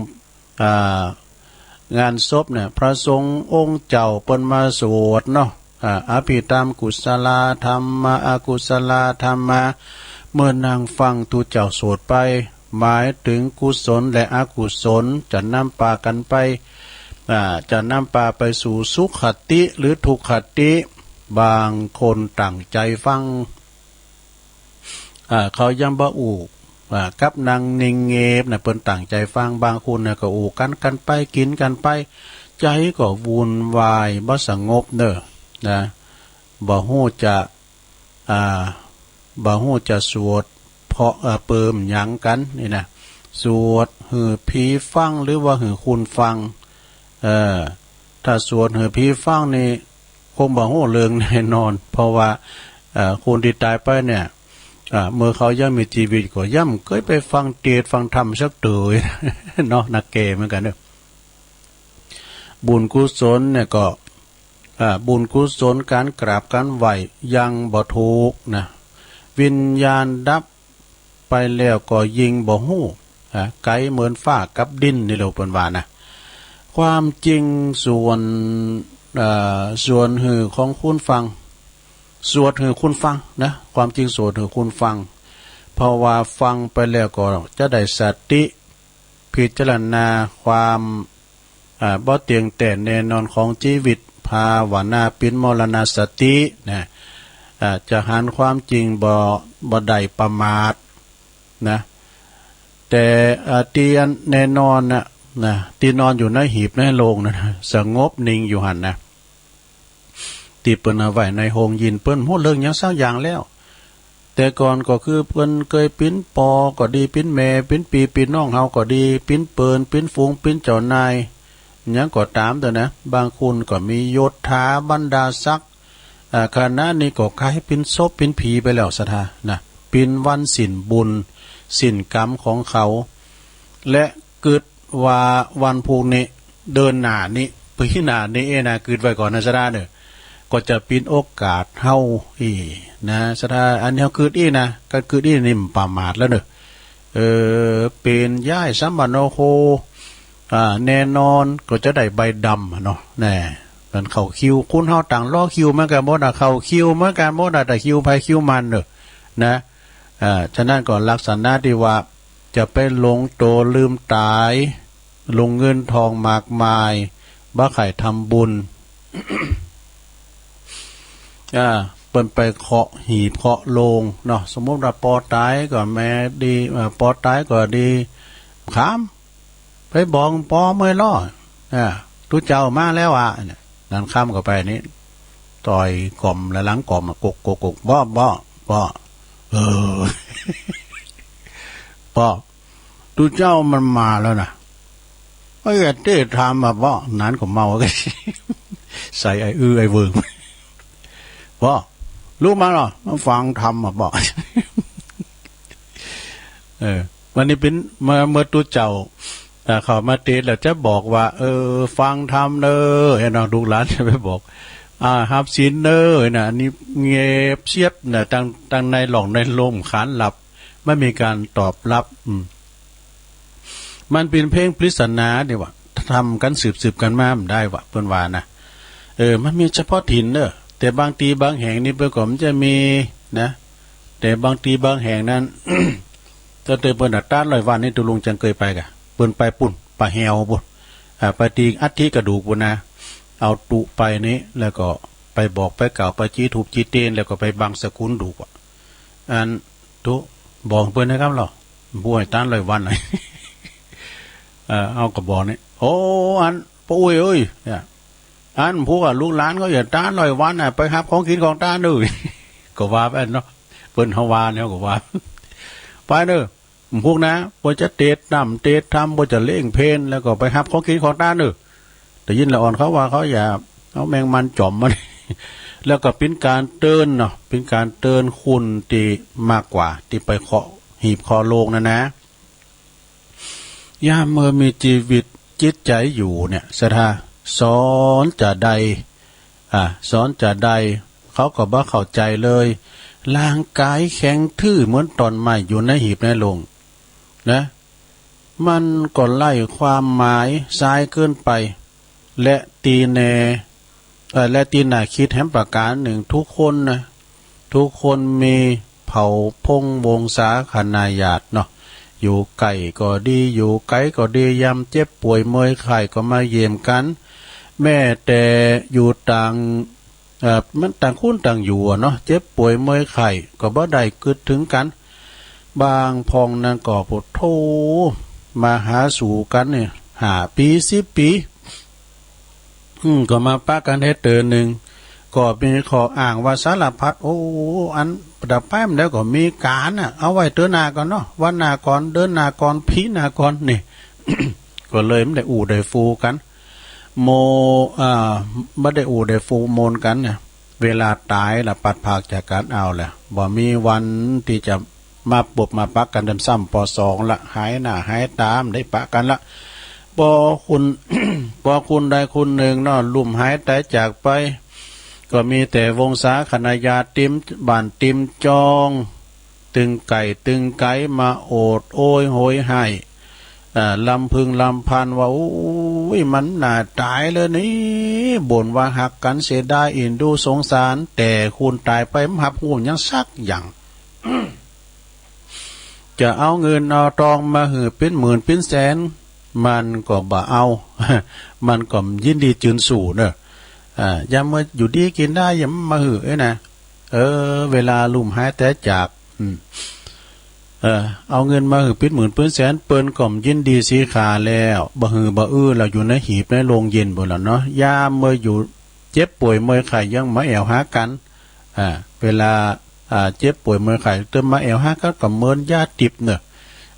อ่า งานศพเนี่ย พระสงฆ์องค์เจ้าเปิ้นมาสวดเนาะ อ่า อภิธรรมกุศลธรรมะ อกุศลธรรมะ เมื่อนั่งฟังตุ๊เจ้าสวดไป หมายเถิงกุศลและอกุศล จะนำปากั๋นไป อ่า จะนำปาไปสู่สุขคติหรือทุกขคติ บางคนตั้งใจ๋ฟัง อ่า เขายังบ่อู้ อ่า กับนั่งนิ่งเงบนะ เปิ้นตั้งใจ๋ฟัง บางคนเนี่ยก็อู้กั๋นกั๋นไป กิ๋นกั๋นไป ใจ๋ก็วุ่นวาย บ่สงบเน่อ นะ บ่ฮู้จะ อ่า บ่ฮู้จะสวดเพราะ เอ่อ เปิมหยังกั๋นนี่นะ สวดหื้อผีฟังหรือว่าหื้อคนฟัง เอ่อ ถ้าสวดหื้อผีฟังนี่ คงบ่ฮู้เรื่องแน่นอน เพราะว่า เอ่อ คนตี้ต๋ายไปเนี่ย อ่า เมื่อเขายังมีจีวิตก็ย่ำเกยไปฟังเตสน์ฟังธรรมสักเต๋อ เนาะ นักแก่เหมือนกั๋นเน่อ บุญกุศลเนี่ยก็ อ่า บุญกุศลก๋านกราบก๋านไหว้ยังบ่ถูกนะ วิญญาณดับไปแล้วก็ยิ่งบ่ฮู้ อ่า ไก๋เหมือนฟ้ากับดินนี่แหละเปิ้นว่านะ ความจริงส่วน เอ่อ ส่วนหื้อของคนฟัง สวดหื้อคนฟังนะ ความจริงสวดหื้อคนฟัง เพราะว่าฟังไปแล้วก็จะได้สติ พิจารณาความ อ่า บ่เตี้ยงแต๊แน่นอนของจีวิต ภาวนาเป๋นมรณสตินะ อ่า จะหันความจริงบ่ บ่ได้ประมาทนะ แต่ อ่า ตี้อันแน่นอนนะ นะ ตี้นอนอยู่ในหีบในโลงนะ สงบนิ่งอยู่หั้นนะ ตี้เปิ้นเอาไว้ในโฮงยิน เปิ้นฮู้เรื่องหยังสักอย่างแล้ว แต่ก่อนก็คือเปิ้นเกยเป๋นปอก็ดี เป๋นแม่ เป๋นปี้ เป๋นน้องเฮาก็ดี เป๋นเปิ้น เป๋นฝูง เป๋นเจ้านาย หยังก็ต๋ามเต๊อะนะ บางคนก็มียศถาบรรดาศักดิ์ อ่า ขณะนี้ก็ก๋ายเป๋นศพเป๋นผีไปแล้ว ศรัทธานะ เป๋นวันสิ้นบุญสิ้นกรรมของเขา และกึ๊ดว่าวันพูกนี้ เดือนหน้านี้ ปี๋หน้านี้เอ้ยนะ กึ๊ดไว้ก่อนนะ ศรัทธาเน่อ ก็จะเป๋นโอกาสเฮาอี้นะ ศรัทธา อันนี้เฮากึ๊ดอี้นะ ก๋านกึ๊ดอี้นี่บ่ประมาทแล้วเน่อ เออ เป๋นย้ายสัมมโนโค อ่า แน่นอนก็จะได้ใบดำอะเนาะ แน่ มันเข้าคิว คนเฮาต่างรอคิวเหมือนกั๋นหมดอะ เข้าคิวเหมือนกั๋นหมดอะ แต่คิวใผคิวมันเน่อ นะ อ่า ฉะนั้นก็ลักษณะตี้ว่าจะไปหลงโตลืมต๋าย หลงเงินทองมากมาย บ่ใค่ทำบุญ อ่า เปิ้นไปเคาะหีบเคาะโลงเนาะ สมมุติว่าปอต๋ายก็แม่ดี อ่า ปอต๋ายก็ดี ขาม ไปบอกปอเมื่อยล้อ อ่า ตุ๊เจ้ามาแล้วอะ นั่นค่ำเข้าไปนี่ ต่อยก่อมละหลังก่อมอะ กก กก กก บ่ บ่ บ่ เออ บ่ ตุ๊เจ้ามันมาแล้วนะ เอ้ย เต้ธรรมอะบ่ นั้นก็เมากั๋น ใส่ไอ้อื้อไอ้เวิง บ่ ลุกมาลอ มาฟังธรรมอะบ่ เออ วันนี้เป๋น เมื่อ เมื่อตุ๊เจ้า อ่า เข้ามาเตสแล้วจะบอกว่า เออ ฟังธรรมเน่อ ไอ้น้องลูกหลานจะไปบอก อ่า ฮับศีลเน่อ นะ อันนี้เงียบเสียบนะ ตัง ตังในหล่องในลมขานหลับ บ่มีก๋านตอบรับ อืม มันเป๋นเพียงปริศนานี่หว่า ทำกั๋นสืบๆ กั๋นมาบ่ได้หว่า เปิ้นว่านะ เออ มันมีเฉพาะถิ่นเน่อ แต่บางตี้บางแห่งนี่เปิ้นก็มันจะมีนะ แต่บางตี้บางแห่งนั้น แต่ แต่เปิ้นน่ะ ตานร้อยวันนี่ตุ๊ลุงจังเกยไปก่ะ เปิ้นไปปู๊น ป่าแฮวปู๊น อ่า ไปตี้อัฐิกระดูกปู๊นนะ เอาตุ๊ไปนี่ แล้วก็ไปบอกไปกล่าว ไปจี้ธูปจี้เตียน แล้วก็ไปบังสกุลดูก่ะ อันตุ๊บอกเปิ้นนะครับลอ บ่ให้ตานร้อยวัน เออ เอาก็บอกนี่ โอ้ อันป้ออุ๊ยเอ้ย เนี่ย อันพวกลูกหลานเขาอย่าตานร้อยวันน่ะ ไปฮับของกิ๋นของตานเน่อ ก็ว่าไปเนาะ เปิ้นเฮาว่าเนี่ยก็ว่า ไปเน่อ พวกนะ บ่จะเตสน้ำเตสธรรม บ่จะเล่งเพล แล้วก็ไปฮับของกิ๋นของตานเน่อ ได้ยินละอ่อนเขาว่าเขาอย่าเอาแมงมันจ๋อมมัน แล้วก็เป๋นก๋านเตือนเนาะ เป๋นก๋านเตือนคนตี้มากกว่าตี้ไปเคาะหีบเคาะโลงนั่นนะ ยามเมื่อมีจีวิตจิตใจ๋อยู่เนี่ย ศรัทธา สอนจาใด อ่า สอนจาใด เขาก็บ่เข้าใจ๋เลย ร่างก๋ายแข็งทื่อเหมือนต้นไม้อยู่ในหีบในโลง นะ มันก็ไร้ความหมายซ้ายเกินไป และตี้แน่ เอ่อ และตี้น่ากึ๊ดแหมประก๋านนึ่ง ทุกคนนะ ทุกคนมีเผ่าพงศ์วงศาคณาญาติเนาะ อยู่ใก้ก็ดี อยู่ไก๋ก็ดี ยามเจ็บป่วยเมื่อยไข้ก็มาเยี่ยมกั๋น แม้แต่อยู่ต่าง เอ่อ มันต่างคนต่างอยู่อะเนาะ เจ็บป่วยเมื่อยไข้ก็บ่ได้กึ๊ดเถิงกั๋น บางพ่องนั้นก็ โผดโธ่ มาหาสู่กั๋นเนี่ย ห้าปี๋ สิบปี๋ อืม ก็มาปะกั๋นแต๊เตื้อนึ่ง ก็มีข้ออ้างว่าสารพัด โอ้ อันตะไปมันแล้วก็มีก๋านน่ะ เอาไว้เตื้อหน้าก่อนเนาะ วันหน้าก่อน เดือนหน้าก่อน ปี๋หน้าก่อน นี่ ก็เลยบ่ได้อู้ได้ฟูกั๋น โม อ่า บ่ได้อู้ได้ฟูโมนกั๋นเนี่ย เวลาต๋ายละ ปัดผากจากกั๋นเอาแหละ บ่มีวันตี้จะมาปบมาปะกั๋นเติมซ้ำ ปอสองละ หายหน้าหายต๋า บ่ได้ปะกั๋นละ ปอคน ปอคนใดคนนึ่งเนาะ ลุ่มหายต๋ายจากไป ก็มีแต่วงศาคณาญาติ ติมบ้านติมจอง ตึงใก้ตึงไก๋มาโอดโอยโหยไห้ อ่า ลำพึงลำพันว่า โอ้ย มันน่าต๋ายเลยนี่ บ่นว่าฮักกั๋นเสียดาย เอ็นดูสงสาร แต่คนต๋ายไปบ่ฮับฮู้หยังสักอย่าง จะเอาเงินเอาตองมาหื้อเป๋นหมื่นเป๋นแสน มันก็บ่เอา มันก็ยินดีจืนสู้เนาะ อ่า ยามเมื่ออยู่ดีกิ๋นได้ อย่ามาหื้อเอ้ยนะ เออ เวลาลุ่มหายต๋ายจาก อืม เออ เอาเงินมาหื้อเป๋นหมื่นเป๋นแสน เปิ้นก็ยินดีสีขาแล้ว บ่หื้อบ่อื้อแล้ว อยู่ในหีบในโลงเย็นปู๊นแล้วเนาะ ยามเมื่ออยู่เจ็บป่วยเมื่อยไข้ยังมาแอ่วหากั๋น อ่า เวลา อ่า เจ็บป่วยเมื่อยไข้เติมมาแอ่วหากั๋น ก็เหมือนญาติบเนาะ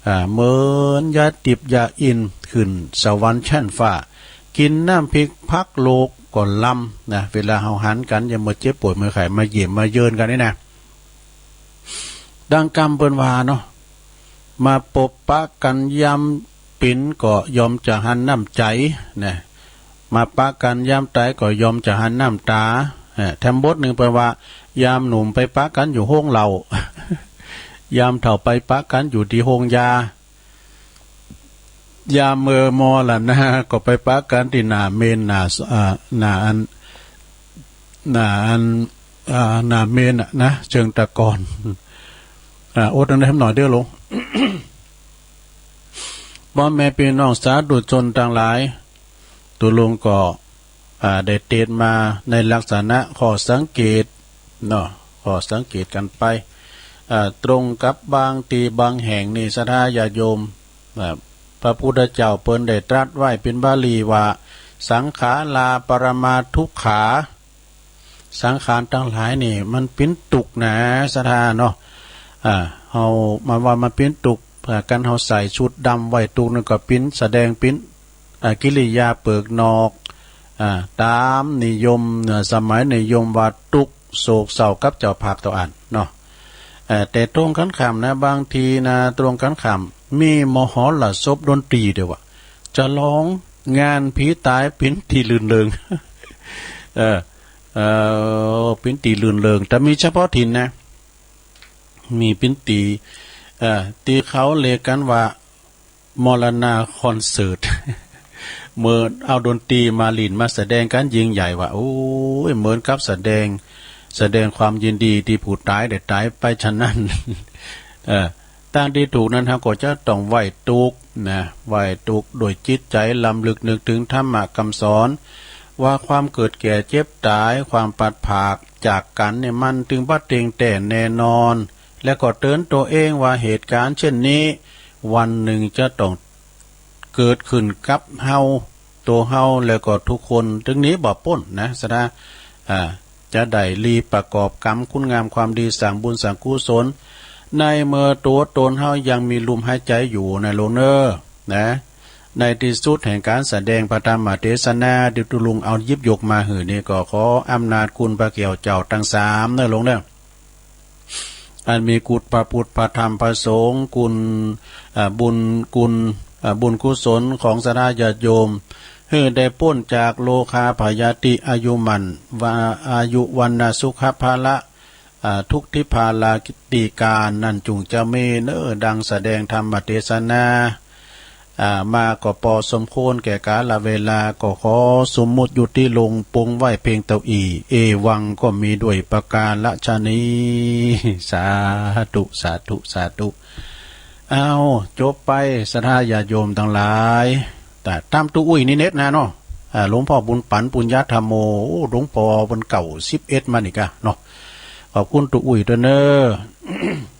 อ่า เหมือนญาติบญาอินทร์ ขึ้นสวรรค์ชั้นฟ้า กิ๋นน้ำพริกผักโลกก็ลำนะ เวลาเฮาหันกั๋น ยามเมื่อเจ็บป่วยเมื่อยไข้มาเยี่ยมมาเยียนกั๋นนี่นะ ดังกำเปิ้นว่าเนาะ มาปบปะกั๋นยามเป๋นก็ยอมจะหันน้ำใจ๋นะ มาปะกั๋นยามต๋ายก็ยอมจะหันน้ำต๋า เอ่อ แถมบทนึ่งเปิ้นว่า ยามหนุ่มไปปะกั๋นอยู่โฮงเหล้า ยามเฒ่าไปปะกั๋นอยู่ตี้โฮงยา ยามเมื่อมรณะก็ไปปะกั๋นตี้หน้าเมรุ หน้า เอ่อ หน้าอัน น่ะ อัน อ่า หน้าเมรุน่ะนะ เชิงตะกอน อ่า อดเอาไว้หน่อยเต๊อะโลง ป้อแม่ปี้น้องสาธุชนตังหลาย ตุ๊ลุงก็ อ่า ได้เตรียมมาในลักษณะข้อสังเกตเนาะ ข้อสังเกตกั๋นไป อ่า ตรงกับบางตี้บางแห่งนี่ ศรัทธาญาติโยม อ่า พระพุทธเจ้าเปิ้นได้ตรัสไว้เป๋นบาลีว่า สังขาราปรมาทุกขา สังขารตังหลายนี่มันเป๋นตุ๊กข์นา ศรัทธาเนาะ อ่า เฮามาว่ามันเป๋นตุ๊กข์ อ่า การเฮาใส่ชุดดำไหว้ตุ๊กข์นั่นก็เป๋นแสดงเป๋น อ่า กิริยาเปิกนอก อ่า ต๋ามนิยม อ่า สมัยนิยมว่าตุ๊กข์โศกเศร้ากับเจ้าภาพเต้าอั้นเนาะ เอ่อ แต่ตรงกั๋นข้ามนะ บางทีนะ ตรงกั๋นข้าม มีมหรสพดนตรีเดียวอะ จะลองงานผีต๋ายเป๋นตี้รื่นเริง เออ เออ เป๋นตี้รื่นเริง แต่มีเฉพาะถิ่นนะ มีเป๋นตี้ เอ่อ ตี้เขาเรียกกั๋นว่า มรณาคอนเสิร์ต เหมือนเอาดนตรีมาเล่นมาแสดงกั๋นยิ่งใหญ่ว่า โอ้ย เหมือนกับแสดง แสดงความยินดีตี้ผู้ต๋ายได้ต๋ายไปฉะนั้น เอ่อ ตางตี้ถูกนั้น เฮาก็จะต้องไหว้ตุ๊กข์นะ ไหว้ตุ๊กข์ด้วยจิตใจ๋ลำลึกนึกเถิงธรรมะกำสอน ว่าความเกิดแก่เจ็บต๋าย ความพลัดพรากจากกั๋นเนี่ย มันตึงบ่เต็งแต๊แน่นอน และก็เตือนตั๋วเองว่าเหตุก๋ารณ์เช่นนี้ วันนึ่งจะต้องเกิดขึ้นกับเฮา ตั๋วเฮา และก็ทุกคน ตึงหนีบ่ป๊นนะ ศรัทธา อ่า จะได้รีบประกอบกรรมคุณงามความดี สร้างบุญสร้างกุศล ในเมื่อตั๋วตนเฮายังมีลมหายใจ๋อยู่นะโลงเน่อ นะ ในตี้สุดแห่งก๋านแสดงพระธรรมเตสนาตี้ตุ๊ลุงเอาหยิบยกมาหื้อนี่ก็ขออำนาจคุณพระแก้วเจ้าตังสามเน่อโลงเน่อ อันมีคุณพระพุทธพระธรรมพระสงฆ์ คุณ อ่า บุญคุณ อ่า บุญกุศลของศรัทธาญาติโยม หื้อได้ป๊นจากโรคาพยาธิ อายุมั่น วา อายุวรรณะสุขะพละ อ่า ทุกข์ทิพาลากิติการนั้นจุ่งจะมีเน่อ ดังแสดงธรรมเตสนา อ่า มาก็ปอสมควรแก่กาลเวลา ก็ขอสมมุติยุติลงปงไว้เพียงเต้าอี้ เอวังก็มีด้วยประการฉะนี้ สาธุ สาธุ สาธุ อ้าว จบไป ศรัทธาญาติโยมตังหลาย แต่ต๋ามตุ๊อุ้ยนี่เน็ดนาเนาะ อ่า หลวงพ่อบุญปั๋น ปุญญธรรมโม โอ้ หลวงป้อเปิ้นเก้าสิบเอ็ดมานี่กาเนาะ ขอบคุณตุ๊อุ้ยตวยเน่อ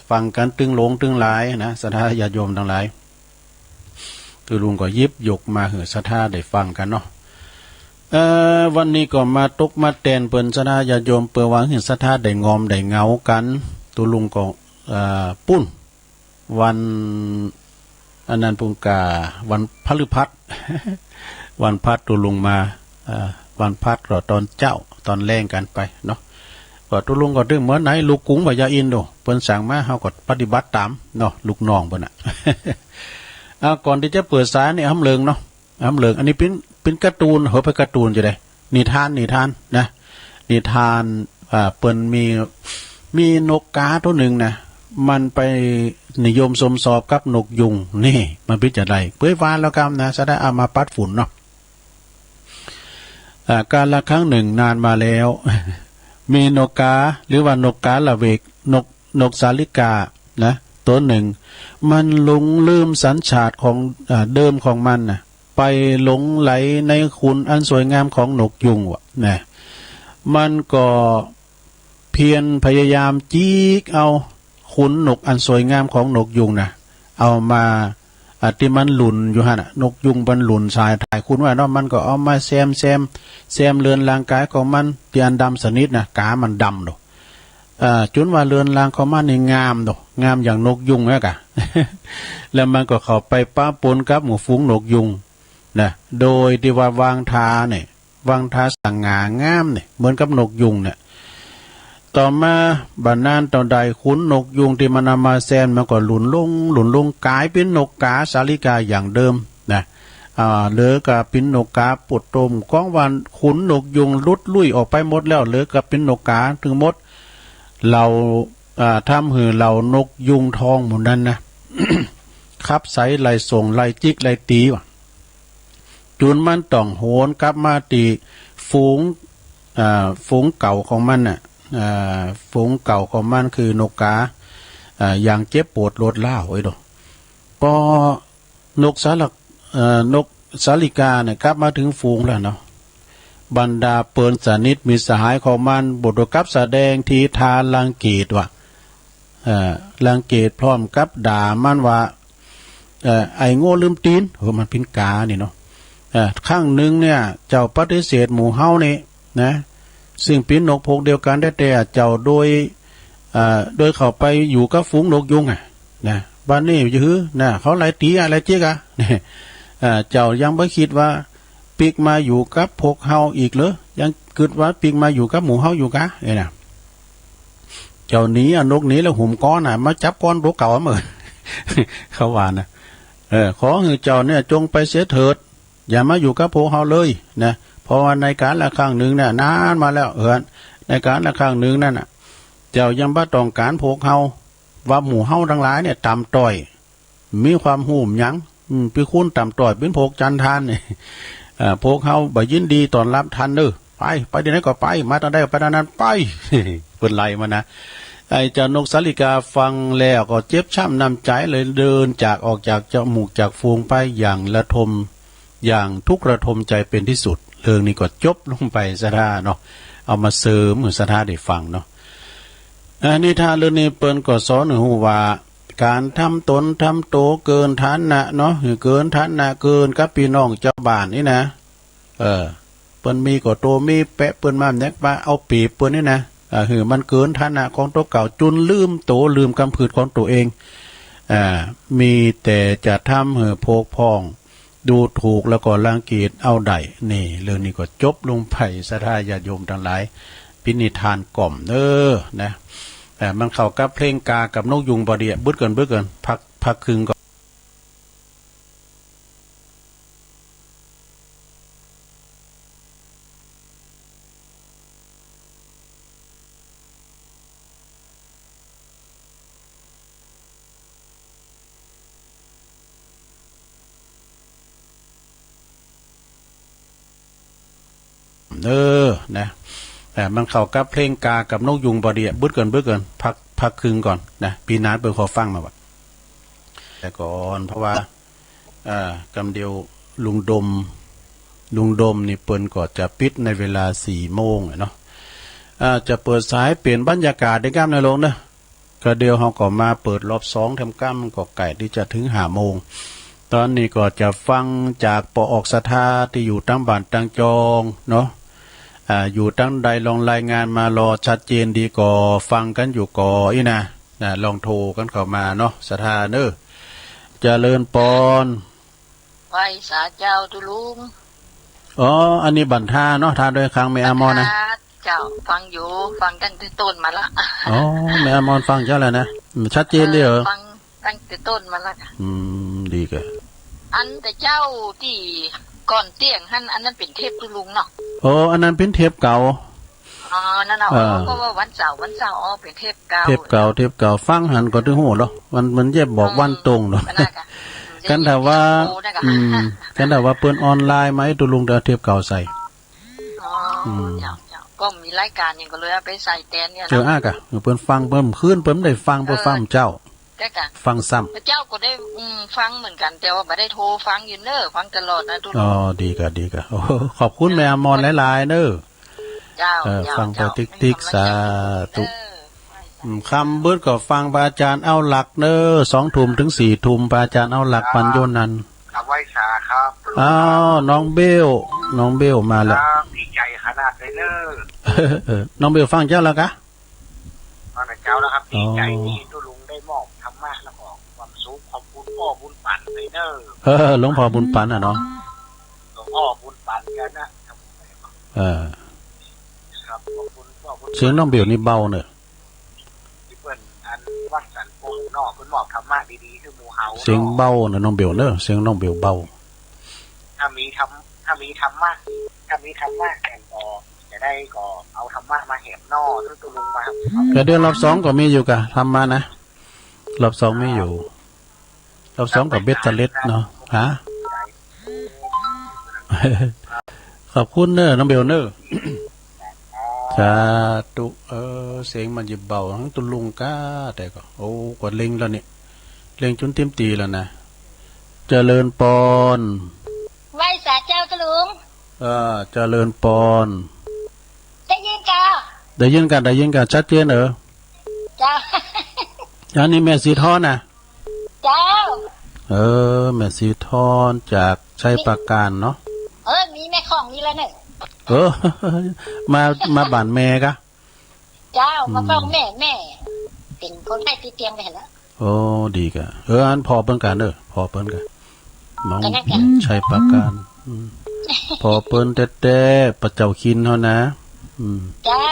ฟังกั๋นตึงหลงตึงหลายนะ ศรัทธาญาติโยมตังหลาย ตุ๊ลุงก็หยิบยกมาหื้อศรัทธาได้ฟังกั๋นเนาะ เอ่อ วันนี้ก็มาตกมาแตนเปิ้นศรัทธาญาติโยม เปื้อว่าหื้อศรัทธาได้งอมได้เหงากั๋น ตุ๊ลุงก็ เอ่อ ปุ้น วัน อันนั้นปุ้นก่า วันพฤหัส วันพฤหัสตุ๊ลุงมา เอ่อ วันพฤหัสก็ตอนเจ๊า ตอนแลงกั๋นไปเนาะ ก็ตุ๊ลุงก็ตึงเหมือนในลูกกรุงพญาอินทร์โด เปิ้นสั่งมา เฮาก็ปฏิบัติต๋ามเนาะ ลูกน้องเปิ้นน่ะ เอา ก่อนตี้จะเปิดสายนี่ อำเริงเนาะ อำเริง อันนี้เป๋น เป๋นการ์ตูน เฮาไปการ์ตูนจะได้ นิทาน นิทานนะ นิทาน อ่า เปิ้นมี มีนกกาตั๋วนึ่งนะ มันไปนิยมสมสอบกับนกยูง นี่ มันเป๋นจะใด เปื้อยวานแล้วกำนะ ศรัทธาเอามาปัดฝุ่นเนาะ อ่า กาลครั้งหนึ่งนานมาแล้ว มีนกกา หรือว่านกกาละเวก นก นกสาลิกานะ ตั๋วนึ่ง มันหลงลืมสัญชาตของ อ่า เดิมของมันนะ ไปหลงใหลในขนอันสวยงามของนกยูงว่ะนะ มันก็เพียรพยายามจิกเอาขนนกอันสวยงามของนกยูงนะ เอามา อ่า ตี้มันหลุนอยู่หั้นน่ะ นกยูงมันหลุนสายถ่ายขนไว้เนาะ มันก็เอามาแซม แซม แซมเรือนร่างก๋ายของมัน ตี้อันดำสนิทนะ กามันดำโด อ่า จ๋นว่าเรือนร่างของมันนี่งามโด งามอย่างนกยูงนะกะ แล้วมันก็เข้าไปปะปนกับหมู่ฝูงนกยูงนะ โดยตี้ว่าวางท่าเนี่ย วางท่าสง่างามเนี่ย เหมือนกับนกยูงเนี่ย ต่อมาบ่นานเต้าใด ขนนกยูงตี้มันเอามาแซม มันก็หลุนลง หลุนลง ก๋ายเป๋นนกกาสาลิกาอย่างเดิมนะ อ่า เหลือก็เป๋นนกกาปูดโต้ม ของว่าขนนกยูงหลุดลุ่ยออกไปหมดแล้ว เหลือก็เป๋นนกกาตึงหมด เหล่า อ่า ทำหื้อเหล่านกยูงทองหมู่นั้นนะ ขับไสไล่ส่ง ไล่จิกไล่ตี๋ว่ะ จ๋นมันต้องโหนกลับมาตี้ฝูง อ่า ฝูงเก่าของมันน่ะ อ่า ฝูงเก่าของมันคือนกกา อ่า อย่างเจ็บปวดรวดร้าว เอ้ย ดู ปอนกสาลัก เอ่อ นกสาลิกาเนี่ยกลับมาเถิงฝูงแล้วเนาะ บรรดาเปื้อนสนิทมิตรสหายของมันบ่ต้องกลับแสดงทีท่ารังเกียจว่า เอ่อ รังเกียจพร้อมกับด่ามันว่า เอ่อ ไอ้โง่ลืมตี๋น เออ มันเป๋นกานี่เนาะ เอ่อ ครั้งนึ่งเนี่ย เจ้าปฏิเสธหมู่เฮานี่นะ ซึ่งเป๋นนกพวกเดียวกั๋นแต๊ๆ เจ้าโดย เอ่อ โดยเข้าไปอยู่กับฝูงนกยูงอะ นะ บัดนี้จะหื้อ นะ เขาไล่ตี๋อะ ไล่จิกอะ เอ่อ เจ้ายังบ่กึ๊ดว่าปิ๊กมาอยู่กับพวกเฮาอีกเหรอ ยังกึ๊ดว่าปิ๊กมาอยู่กับหมู่เฮาอยู่กา เอ้ยนะ เจ้าหนีอะ นกหนีแล้วหุมก๊อนน่ะ มาจับก๊อนตั๋วเก่าอะเมื่อ เขาว่านะ เออ ขอหื้อเจ้าเนี่ยจงไปเสียเถิด อย่ามาอยู่กับพวกเฮาเลยนะ เพราะว่าในกาลครั้งนึ่งเนี่ย นานมาแล้ว เออ ในกาลครั้งนึ่งนั้นน่ะ เจ้ายังบ่ต้องก๋านพวกเฮา ว่าหมู่เฮาตังหลายเนี่ยต่ำต้อย มีความฮู้หยัง อืม เป๋นคนต่ำต้อย เป๋นพวกจันทานนี่ เอ่อ พวกเฮาบ่ยินดีต้อนฮับต้านเน่อ ไป ไปตี้ไหนก็ไป มาตางใดก็ไปตางนั้น ไป เปิ้นไล่มันนะ ไอ้เจ้านกสาลิกาฟังแล้วก็เจ็บช้ำน้ำใจ๋เลย เดินจากออกจากหมู่จากฝูงไปอย่างระทม อย่างทุกข์ระทมใจ๋เป๋นตี้สุด เรื่องนี้ก็จบลงไป ศรัทธาเนาะ เอามาเสริมหื้อศรัทธาได้ฟังเนาะ อ่า นิทานเรื่องนี้เปิ้นก็สอนหื้อฮู้ว่า ก๋านทำต๋นทำโตเกินฐานะเนาะ หื้อเกินฐานะ เกินกับปี้น้องจาวบ้านนี่นะ เออ เปิ้นมีก็โตมีแปะ เปิ้นมาแหนกมาเอาเปรียบเปิ้นนี่นะ อ่า หื้อมันเกินฐานะของตั๋วเก่า จุ่นลืมโตลืมกำพืชของตั๋วเอง อ่า มีแต่จะทำหื้อพวกพ้อง ดูถูกแล้วก็รังเกียจเอาได้ นี่ เรื่องนี้ก็จบลงไป ศรัทธาญาติโยมตังหลาย เป๋นนิทานกล่อมเน่อนะ เอ่อ มันเข้ากับเพลงกากับนกยูงบ่ดีอะ บึดก่อน บึดก่อน พัก พักครึ่งก่อน เออ นะ เอ่อ มันเข้ากับเพลงกากับนกยูงบ่ดีอะ บึดก่อน บึดก่อน พัก พักครึ่งก่อนนะ ปี้นาฏเปิ้นขอฟังมาว่ะ แต่ก่อน เพราะว่า อ่า กำเดียวลุงดม ลุงดมนี่เปิ้นก็จะปิดในเวลาสี่โมงอะเนาะ อ่า จะเปิดสายเปลี่ยนบรรยากาศได้ก้ามในโลกเนอะ ก็เดี๋ยวเฮาก็มาเปิดรอบสองแถมก้าม ก็ใก้ตี้จะเถิงห้าโมง ต๋อนนี้ก็จะฟังจากป้อออกศรัทธาตี้อยู่ตางบ้านตางจองเนาะ อ่า อยู่ตางใดลองรายงานมาลอชัดเจนดีก่อ ฟังกั๋นอยู่ก่ออี้นะ นะ ลองโทรกั๋นเข้ามาเนาะ ศรัทธาเน่อ เจริญปอน ไหว้สาเจ้าตุ๊ลุง อ๋อ อันนี้บ้านท่าเนาะ ท่าดอยคาง แม่อามอนนะ ค่ะ เจ้า ฟังอยู่ ฟังตั้งแต่ต้นมาละ อ๋อ แม่อามอนฟังเจ้าแล้วนะ อืม ชัดเจนดีเหรอ เออ ฟังตั้งแต่ต้นมาละค่ะ อืม ดีก่ะ อันแต่เจ้าตี้ก่อนเตี้ยงหั้น อันนั้นเป๋นเทปตุ๊ลุงเนาะ โอ้ อันนั้นเป๋นเทปเก่า อ๋อ นั่นน่ะ เออ อ๋อ เพราะว่าวันเสาร์ วันเสาร์ อ๋อ เป๋นเทปเก่า เทปเก่า เทปเก่า ฟังหันก็ตึงฮู้เนาะ มัน มันเยียะบอกวันตรงเนาะ อืม นั่นน่ะค่ะ คันถ้าว่า โอ้ นั่นน่ะค่ะ อืม คันถ้าว่าเปิ้นออนไลน์มา ไอ้ตุ๊ลุงจะเอาเทปเก่าใส่ อ๋อ อืม เจ้า เจ้า ก็มีรายก๋านหยังก็เลยเอาไปใส่แตนเนี่ยเนาะ เออ อ่ะก่ะ เปิ้นฟัง เปิ้นคืน เปิ้นได้ฟัง เปิ้นฟัง เออ เจ้า เจ้าก่ะ ฟังซ้ำ เจ้าก็ได้ อืม ฟังเหมือนกั๋น แต่ว่าบ่ได้โทรฟังอยู่เน่อ ฟังตลอดนะตุ๊ลุง อ๋อ ดีก่ะ ดีก่ะ โอ้โห ขอบคุณ เจ้า แม่อามอนหลายๆ เน่อ เจ้า เออ เจ้า ฟังไป เจ้า ติ๊กๆ สาธุ เออ อืม ค่ำมืดก็ฟังพระอาจารย์เอาหลักเน่อ สองทุ่มเถิงสี่ทุ่ม พระอาจารย์เอาหลักปั๋นอยู่หั้น ครับ ไหว้สาครับ อ้าว น้องเบล น้องเบลมาแล้ว ครับ ดีใจ๋ขนาดเลยเน่อ เออ น้องเบลฟังเจ้าแล้วกะ ฟังแต่เจ้าแล้วครับ อ๋อ ดีใจ๋ตี้ตุ๊ลุงได้มอบธรรมะแล้วก็ความสุข ขอบคุณป้อบุญปั๋นเลยเน่อ เออ หลวงป้อบุญปั๋นอะเนาะ หลวงป้อบุญปั๋นกั๋นนะ เออ ครับ ขอบคุณป้อบุญปั๋น เสียงน้องเบลนี่เบาเน่อ ตี้เปิ้นอันวัดสันโป่งเนาะ เปิ้นมอบธรรมะดีๆ หื้อหมู่เฮาเนาะ เสียงเบาเน่อน้องเบลเน่อ เสียงน้องเบลเบา ถ้ามีธรรม- ถ้ามีธรรมะ ถ้ามีธรรมะแหมก็จะได้ก็เอาธรรมะมาแหมเนาะ หื้อตุ๊ลุงมา ก็เดี๋ยวรอบสองก็มีอยู่ก่ะ ธรรมะนะ รอบสองมีอยู่ รอบสองก็เบตเตอร์เลสเนาะ ฮะ ขอบคุณเน่อ น้องเบลเน่อ สาธุ เออ เสียงมันจะเบา ฮั้งตุ๊ลุงก้า แต่ก็ โอ้ กว่าเล็งแล้วนี่ เล็งจุนเต็มตี้แล้วนะ เจริญปอน ไหว้สาเจ้าตุ๊ลุง เออ เจริญปอน ได้ยินก่า ได้ยินก่า ได้ยินก่า ชัดเจนเออ เจ้า อันนี้แม่สีทอนนะ เจ้า เออ แม่สีทอนจากชัยปราการเนาะ เออ มีแม่ของนี่แล้วเนอะ เออ มา มาบ้านแม่กะ เจ้า อืม มาเฝ้าแม่ แม่เป๋นคนไข้ติดเตียงไปหั้นแล้ว โอ้ ดีก่ะ เออ อันผ่อเปิ้นก่าเนอะ ผ่อเปิ้นก่า น้อง ก็นั่นก่ะ ชัยปราการ อืม ผ่อเปิ้นแต๊ๆ ป้าเจ้าคินเฮานะ อืม เจ้า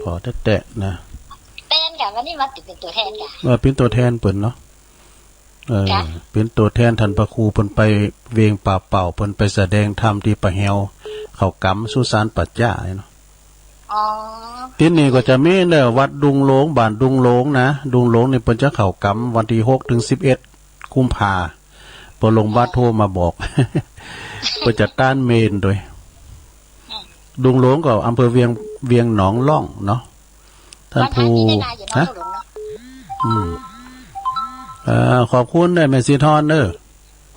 ผ่อแต๊ๆ นะ แตนก่ะ วันนี้มาเป๋นตั๋วแทนก่ะ เออ เป๋นตั๋วแทนเปิ้นเนาะ เออ จ๊ะ เป๋นตั๋วแทนต้านพระครู เปิ้นไปเวงป่าเป้า เปิ้นไปแสดงธรรมตี้ป่าแฮว เขากำสุสานป่าจ๊าเนาะ อ๋อ ตี้นี่ก็จะมีเนอะ วัดดุงหลวง บ้านดุงหลวงนะ ดุงหลวงนี่เปิ้นจะเข้ากำวันตี้หกเถิงสิบเอ็ดกุมภา เปิ้นลงวัดโทรมาบอก เปิ้นจะต้านเมรุโดย อืม ดุงหลวงก็อำเภอเวียง เวียงหนองล่องเนาะ ต้านผู้ วันพระนี่ได้มาอยู่เนาะ ฮะ หลวงเนาะ อืม เอ่อ ขอบคุณเด้อแม่สีทอนเด้อ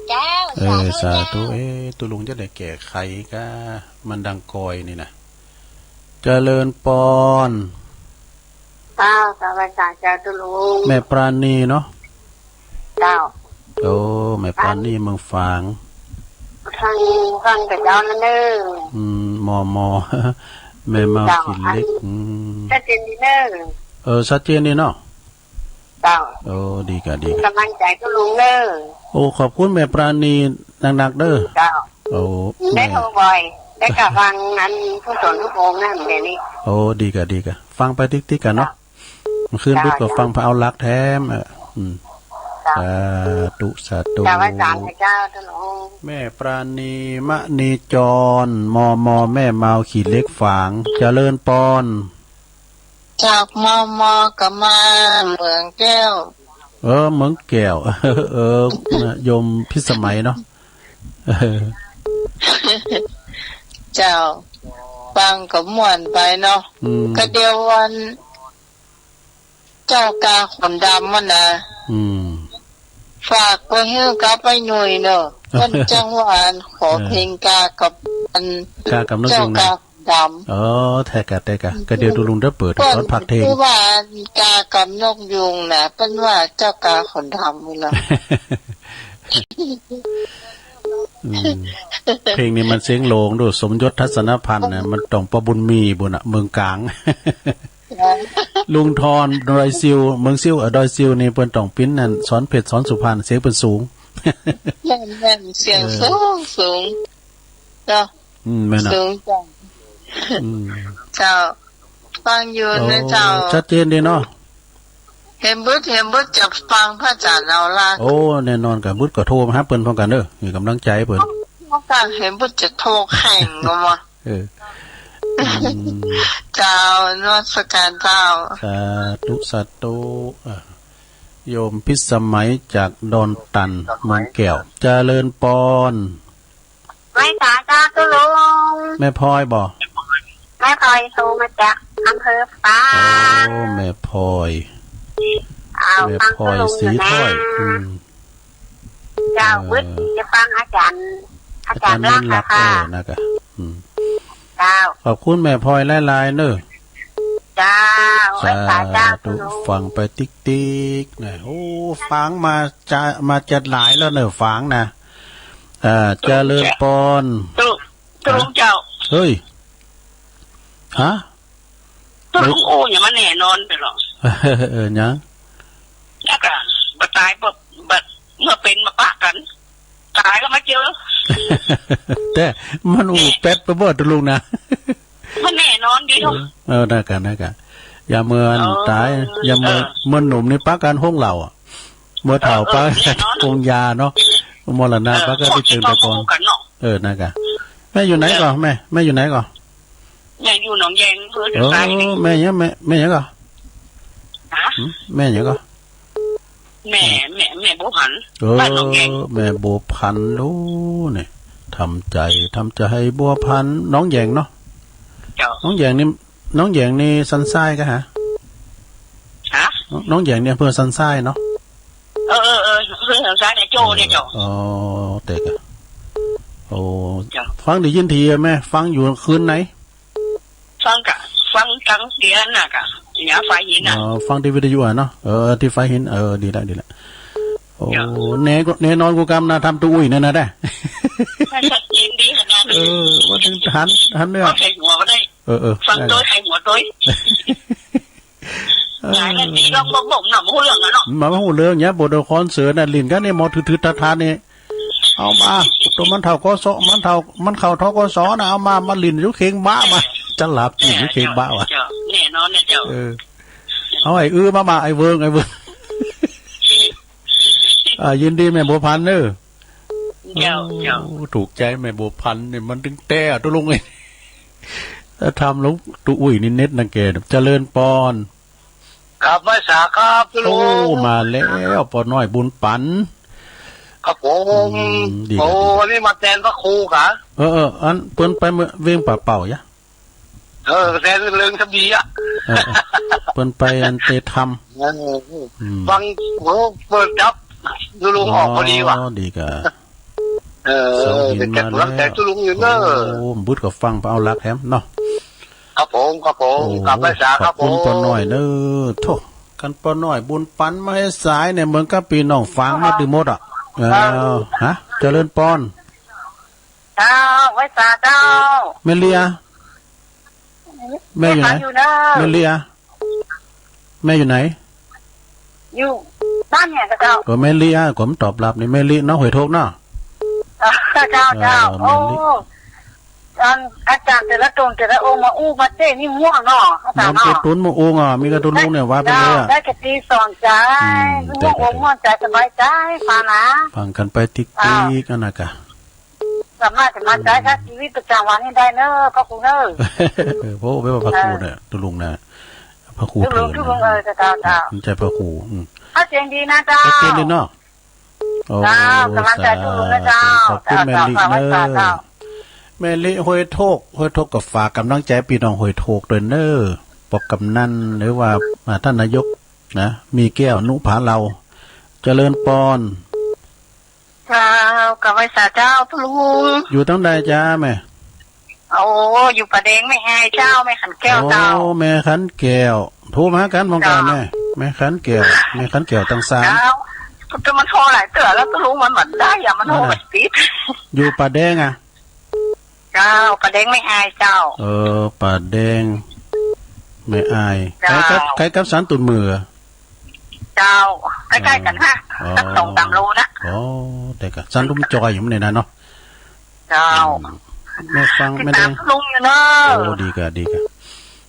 เจ้า เออ สาธุ สาธุ เจ้า เอ๊ะ ตุ๊ลุงจะได้แก้ไขก่า มันดังกอยนี่นะ เจริญปอน เจ้า สวัสดีเจ้าตุ๊ลุง แม่ปราณีเนาะ เจ้า โอ้ แม่ปราณีเมืองฝาง ฟัง ฟังแต่เจ้านั่นเน่อ อืม มอมอ แม่เมา เจ้า ขี้เหล็ก อัน อืม ชัดเจนดีเน่อ เออ ชัดเจนดีเนาะ เจ้า โอ้ ดีก่ะ ดีก่ะ ก๋ำลังใจ๋ตุ๊ลุงเน่อ โอ้ ขอบคุณแม่ปราณีนักๆ เด้อ เจ้า โอ้ ได้โทรบ่อย ได้กะฟังอันผู้สนทุกองค์นะ เดี๋ยวนี้ โอ้ ดีก่ะ ดีก่ะ ฟังไปติ๊กๆ ก่ะเนาะ เจ้า เมื่อคืนพุธก็ฟังพระเอาหลักแถม เออ อืม เจ้า สาธุ สาธุ เจ้า ไหว้สาเจ้าตุ๊ลุง แม่ปราณี มณีจร มอมอ แม่เมา ขี้เหล็ก ฝาง เจริญปอน จากมอมอ ก็มาเมืองแก้ว เออ เมืองแก้ว เออ นะ โยมพิสมัยเนาะ เออ เจ้า ฟังก็ม่วนไปเนาะ อืม ก็เดี๋ยววัน เจ้ากาขนดำมันนะ อืม ฝากไปหื้อกับป้าหนุ่ยเนอะ เปิ้นจังหวานขอเพลงกากับอัน กากับนกยูงนะ เจ้ากาขนดำ อ๋อ แต๊ก่ะ แต๊ก่ะ ก็เดี๋ยวตุ๊ลุงได้เปิดตอนพักเที่ยง เปิ้นว่าอันกากับนกยูงนะ เปิ้นว่าเจ้ากาขนดำนี่เนาะ อืม เพลงนี้มันเสียงโหลงดู สมยศ ทัศนพันธ์นะ มันต้องป้อบุญมีบุญน่ะ เมืองกลาง ลุงทอน ดอยซิว เมืองซิว เอ่อ ดอยซิวนี่เปิ้นต้องปิ้นนั่น สอนเพชร สอนสุพรรณ เสียงเปิ้นสูง แม่นๆ เสียง เออ สูง สูง เจ้า อืม แม่นน่ะ สูงจัง อืม เจ้า ฟังอยู่นะเจ้า โอ้ ชัดเจนดีเนาะ เห็นบึด เห็นบึดจะฟังพระอาจ๋ารย์เอาละ โอ้ แน่นอนก่ะ บึดก็โทรมาหาเปิ้นพร้อมกั๋นเด้อ หื้อก๋ำลังใจ๋เปิ้น พร้อมกั๋น เห็นบึดจะโทรแข่งกั๋นมา เออ อืม เจ้า นมัสการเจ้า สาธุ สาธุ อ่ะ โยมพิสมัยจากดอนตัน เมืองแก้ว เจริญปอน ไหว้สาเจ้าตุ๊ลุง แม่พลอยบ่ แม่พลอยโทรมาจากอำเภอฝาง โอ้ แม่พลอย เอา แม่พลอย ฟังตุ๊ลุงอยู่นะ สีถ้อย อืม เจ้า เออ บึดจะฟังอาจ๋ารย์ อาจ๋ารย์ อาจ๋ารย์ลักษณ์ ลักษณ์ อะค่ะ เออ นะก่ะ อืม เจ้า ขอบคุณแม่พลอยหลายๆ เน่อ เจ้า ไหว้สาเจ้าตุ๊ลุง ฟังไปติ๊กๆ นะ โอ้ ฝางมาจะ มาจัดหลายแล้วเน่อ ฝางนะ อ่า เจริญปอน ตุ๊ ตุ๊ลุงเจ้า เฮ้ย ฮะ ตุ๊ลุงโอ้ ยังบ่แน่นอนไปหรอก เออ ยัง แล้วก็บ่ต๋าย บ่ บ่ เมื่อเป๋นมาปะกั๋น ต๋ายก็มาเจอ แต่มันอู้แป๊ดไปบ่ตุ๊ลุงนะ มันแน่นอนดีเนาะ เออ เออ นะก่ะ นะก่ะ ยามเมื่อ เออ ต๋าย ยามเมื่อ เออ เมื่อหนุ่มนี่ปะกั๋นห้องเหล้าอะ เมื่อเฒ่า เออ เออ ปะกั๋น แน่นอน ปงยาเนาะ มรณะ เออ ปะกั๋น พวกนี้ ไปเจิงแต่ก่อน มาพบกั๋นเนาะ เออ นะก่ะ แม่อยู่ไหนก่อ แม่ แม่อยู่ไหนก่อ แม่อยู่หนองแยง เออ เดี๋ยวต๋ายนี่ แม่หยัง แม่ แม่หยังก่อ ฮะ หึ แม่หยังก่อ แม่ แม่ แม่บัวผัน เออ บ้านหนองแยง แม่บัวผัน โอ้ เนี่ย ทำใจ๋ ทำใจ๋ บัวผัน หนองแยงเนาะ เจ้า หนองแยงนี่ น้องแหยงนี่สันทรายกะฮะ ฮะ น้องแหยงนี่อำเภอสันทรายเนาะ เออ เออ เออ อำเภอสันทรายเนี่ย โจ้เนี่ย เออ เจ้า อ๋อ แต่กะ โอ้ เจ้า ฟังได้ยินทีแม่ ฟังอยู่คืนไหน ฟังกะ ฟังตังเตียนน่ะกะ เนี่ย ฝายหินน่ะ อ๋อ ฟังตี้วิทยุอะเนาะ เออ ตี้ฝายหิน เออ ดีละ ดีละ โอ้ เจ้า แน่ก็ แน่นอนกูกำนะ ทำตู้อุ้ยเนี่ยนะได้ ชัดเจนดีขนาดนี้ เออ ว่าถึงหัน หันเนี่ย ก็ใส่หัวก็ได้ เออ เออ ฟังโดย ได้ ใส่หัวโดย เออ หลายนาทีลองบ่มๆ น่ะ บ่ฮู้เรื่องอะเนาะ มาบ่ฮู้เรื่องเนี่ย บ่โดนคอนเสิร์ตน่ะ ลิ้นกั๋นเนี่ย หมอถือๆ ทาๆ เนี่ย เอามา ตัวมันเฒ่า กส มันเฒ่า มันเข้า ธ.ก.ส น่ะ เอามา มาลิ้นอยู่เข่งบะมา จะหลับลิ้นอยู่เข่งบะวะ เจ้า แน่นอนนะเจ้า เออ เอาไอ้อื้อมา มา ไอ้เวิง ไอ้เวิง อ่า ยินดีแม่บัวพันธุ์เน่อ เจ้า เจ้า โอ้ ถูกใจ๋แม่บัวพันธุ์เนี่ย มันตึงแต๊อะ ตุ๊ลุงเอ้ย ถ้าทำแล้วตุ๊อุ้ยนี่เน็ตนะแก เจริญปอน ครับ ไหว้สาครับตุ๊ลุง โอ้ มาแล้ว ป้อน้อยบุญปัน ครับผม อืม ดี โอ้ ครับ ดี วันนี้มาแตนพระครูกะ เออ เออ อันเปิ้นไปเมือ เวียงป่าเป่ายะ เออ แตนเริงทะเบียะ เออ เออ เปิ้นไปอันเตธรรม เออ อืม ฟัง โอ้ เปิดจับตุ๊ลุงออกพอดีว่ะ อ๋อ ดีกะ เออ เสาหิน เดี๋ยวจะ มาแล้ว กำลังใจ๋ตุ๊ลุงอยู่เน่อ โอ้ บึดก็ฟังไปเอาหลักแถมเนาะ ครับผม ครับผม โอ้ กราบไหว้สาครับผม ขอบคุณป้อน้อยเน่อ โธ่ คันป้อน้อยบุญปันมาหื้อสายเนี่ย เหมือนกับปี้น้องฝางมาตึงหมดอะ ครับ เออ ฮะ เจริญปอน เจ้า ไหว้สาเจ้า แม่เลีย แม่อยู่ไหน แม่อยู่เน่อ แม่เลีย แม่อยู่ไหน อยู่บ้านเนี่ยเจ้า ก็แม่เลีย ก็มันตอบรับนี่ แม่เลียน้องห้วยโทกเนาะ เออ เจ้า เจ้า เออ แม่เลีย โอ้ อัน อาจ๋ารย์แต่ละต๋นแต่ละองค์มาอู้มาเต้นนี่ม่วนเนาะ อาจ๋ารย์เนาะ น้องเกตุนมาองค์อะ มีกระตุนลุงเนี่ยว่าไปเลยอะ ได้กระตี้สอนใจ๋ อืม ม่วนอกม่วนใจ๋ สบายใจ๋ ฟังนะ ฟังกั๋นไปติ๊กๆ อันน่ะกะ สามารถจะมาใจ๊กับชีวิตประจำวันนี้ได้เนอะ พระครูเนอะ เออ โอ้ ไม่ว่าพระครูเนี่ย ตุ๊ลุงนะ พระครู ตุ๊ลุง เถิน ตุ๊ลุง นะ เออ เจ้า เจ้า เจ้า มันใจ๊พระครู อืม เข้าใจดีนะเจ้า ชัดเจนดีเนาะ โอ้ เจ้า กำลังใจ๋ตุ๊ลุงนะเจ้า สาธุ ขอบคุณแม่ลิเนอะ เจ้า เจ้า แม่ลิห้วยโทก ห้วยโทกก็ฝากกำลังใจ๋ปี้น้องห้วยโทกตวยเนอะ ปอกกำนัน หรือว่า อ่า ท่านนายกนะ มีแก้ว นุภาเลา เจริญปอน เจ้า กราบไหว้สาเจ้า ตุ๊ลุง อยู่ตังใดจ๊ะแม่ โอ้ อยู่ป่าแดงแม่อายเจ้า แม่ขันแก้วเจ้า โอ้ แม่ขันแก้ว โทรมาหากั๋นมองกั๋น เจ้า แม่ แม่ขันแก้ว แม่ขันแก้วตังสาม เจ้า ก็มันโทรหลายเตื้อแล้ว ตุ๊ลุง มันบ่ได้อะ มันโทรบ่ติด อยู่ป่าแดงอะ เจ้า ป่าแดงแม่อายเจ้า เออ ป่าแดงแม่อาย เจ้า ใก้กับ ใก้กับศาลตูนเหมือ เจ้า ใก้ๆ กั๋นฮะ อ๋อ สักสองสามโลนะ อ๋อ แต่ก็ศาลลุมจอยอยู่ในนั้นเนาะ เจ้า อืม แม่ฟัง ติดตาม แม่แดง ตุ๊ลุงอยู่เนอะ โอ้ ดีกะ ดีกะ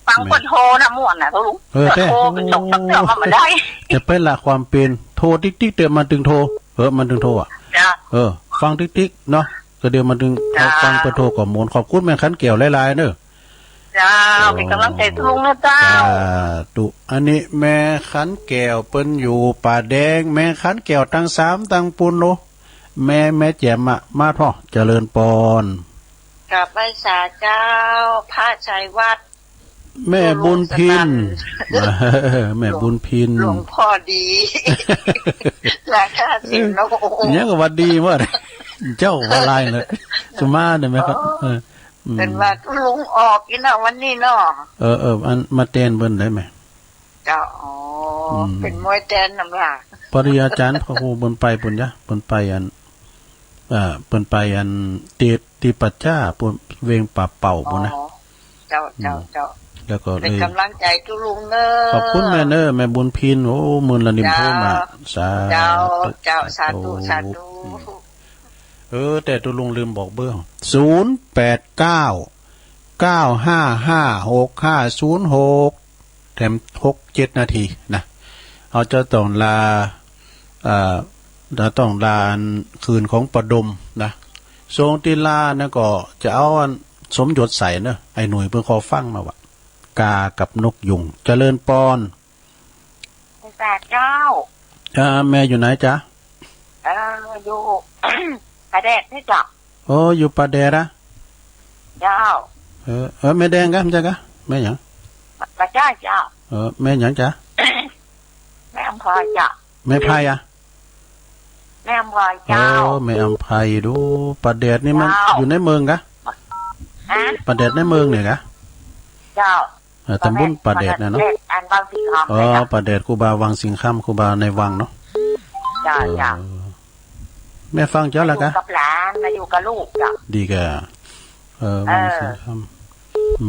ฟังเปิ้นโทรนะ ม่วนนะตุ๊ลุง เออ แต่ โทรไปส่งสักเตื้อมันบ่ได้ แต่เปิ้นละความเป๋น โทรติ๊กๆ เตื้อมันตึงโทร เออ มันตึงโทรอะ เจ้า เออ ฟังติ๊กๆ เนาะ ก็เดี๋ยวมันตึง เจ้า ฟังเปิ้นโทรก็ม่วน ขอบคุณแม่ขันแก้วหลายๆ เนอะ เจ้า เป๋นกำลังใจ๋ตุ๊ลุงนะเจ้า สาธุ อันนี้แม่ขันแก้วเปิ้นอยู่ป่าแดง แม่ขันแก้วตังสามตังปูนโล แม่ แม่แจ่มอะ มาพ่อ เจริญปอน กราบไหว้สาเจ้า พระชัยวัฒน์ แม่บุญพิน ตุ๊ลุงสนั่น แม่บุญพิน หลวงพ่อดี ราชาสิงห์นก เนี่ยก็ว่าดีว่า เจ้าว่าลายเลย สมาเนี่ยไหมครับ เออ เออ อืม เปิ้นว่าตุ๊ลุงออกอีกเนาะวันนี้เนาะ เออ เออ อันมาแตนเปิ้นได้ไหม เจ้า อ๋อ อืม เป๋นมวยแตนนำล่ะ พอดีอาจ๋ารย์พระครูเปิ้นไปปู้นยะ เปิ้นไปอัน เอ่อ เปิ้นไปอันเตดตี้ป่าจ๊าปู้น เวงป่าเป่าปู้นนะ อ๋อ เจ้า เจ้า อืม เจ้า แล้วก็เลย เป๋นกำลังใจ๋ตุ๊ลุงเนอะ ขอบคุณแม่เนอะ แม่บุญพิน โอ้ มื่นละนิ่มโทรมา เจ้า สาธุ เจ้า เจ้า สาธุ สาธุ สาธุ อืม เออ แต่ตุ๊ลุงลืมบอกเบอร์ ศูนย์แปดเก้า เก้าห้าห้า หกห้าศูนย์หก แถมหกเจ็ดนาทีนะ เฮาจะต้องลา เอ่อ จะต้องลาคืนของป้อดมนะ ส่งตี้ลานะก็จะเอาอันสมยศใส่เนอะ ไอ้หนุ่ยเปิ้นขอฟังมาว่า กากับนกยูง เจริญปอน สาเจ้า อ่า แม่อยู่ไหนจ๊ะ เออ อยู่ ป่าแดดนี่เจ้า โอ้ อยู่ป่าแดดอะ เจ้า เออ เออ แม่แดงกะ บ่ใจ้กะ แม่หยัง บ่ใจ้เจ้า เออ แม่หยังจ๊ะ แม่อำไพเจ้า แม่ไพอะ แม่อำไพเจ้า เออ แม่อำไพ ดู ป้าแดดนี่มัน เจ้า อยู่ในเมืองกะ ฮะ ป้าแดดในเมืองเนี่ยกะ เจ้า เออ ต๋ำบลป้าแดดเนี่ยเนาะ ป้าแดด อันวังสิงห์คำ อ๋อ เนี่ยเจ้า ป้าแดดครูบาวังสิงห์คำ ครูบาในวังเนาะ เจ้า เออ เจ้า แม่ฟังเจ้าแล้วกะ อยู่กับหลาน มาอยู่กับลูกเจ้า ดีกะ เออ เออ วังสิงห์คำ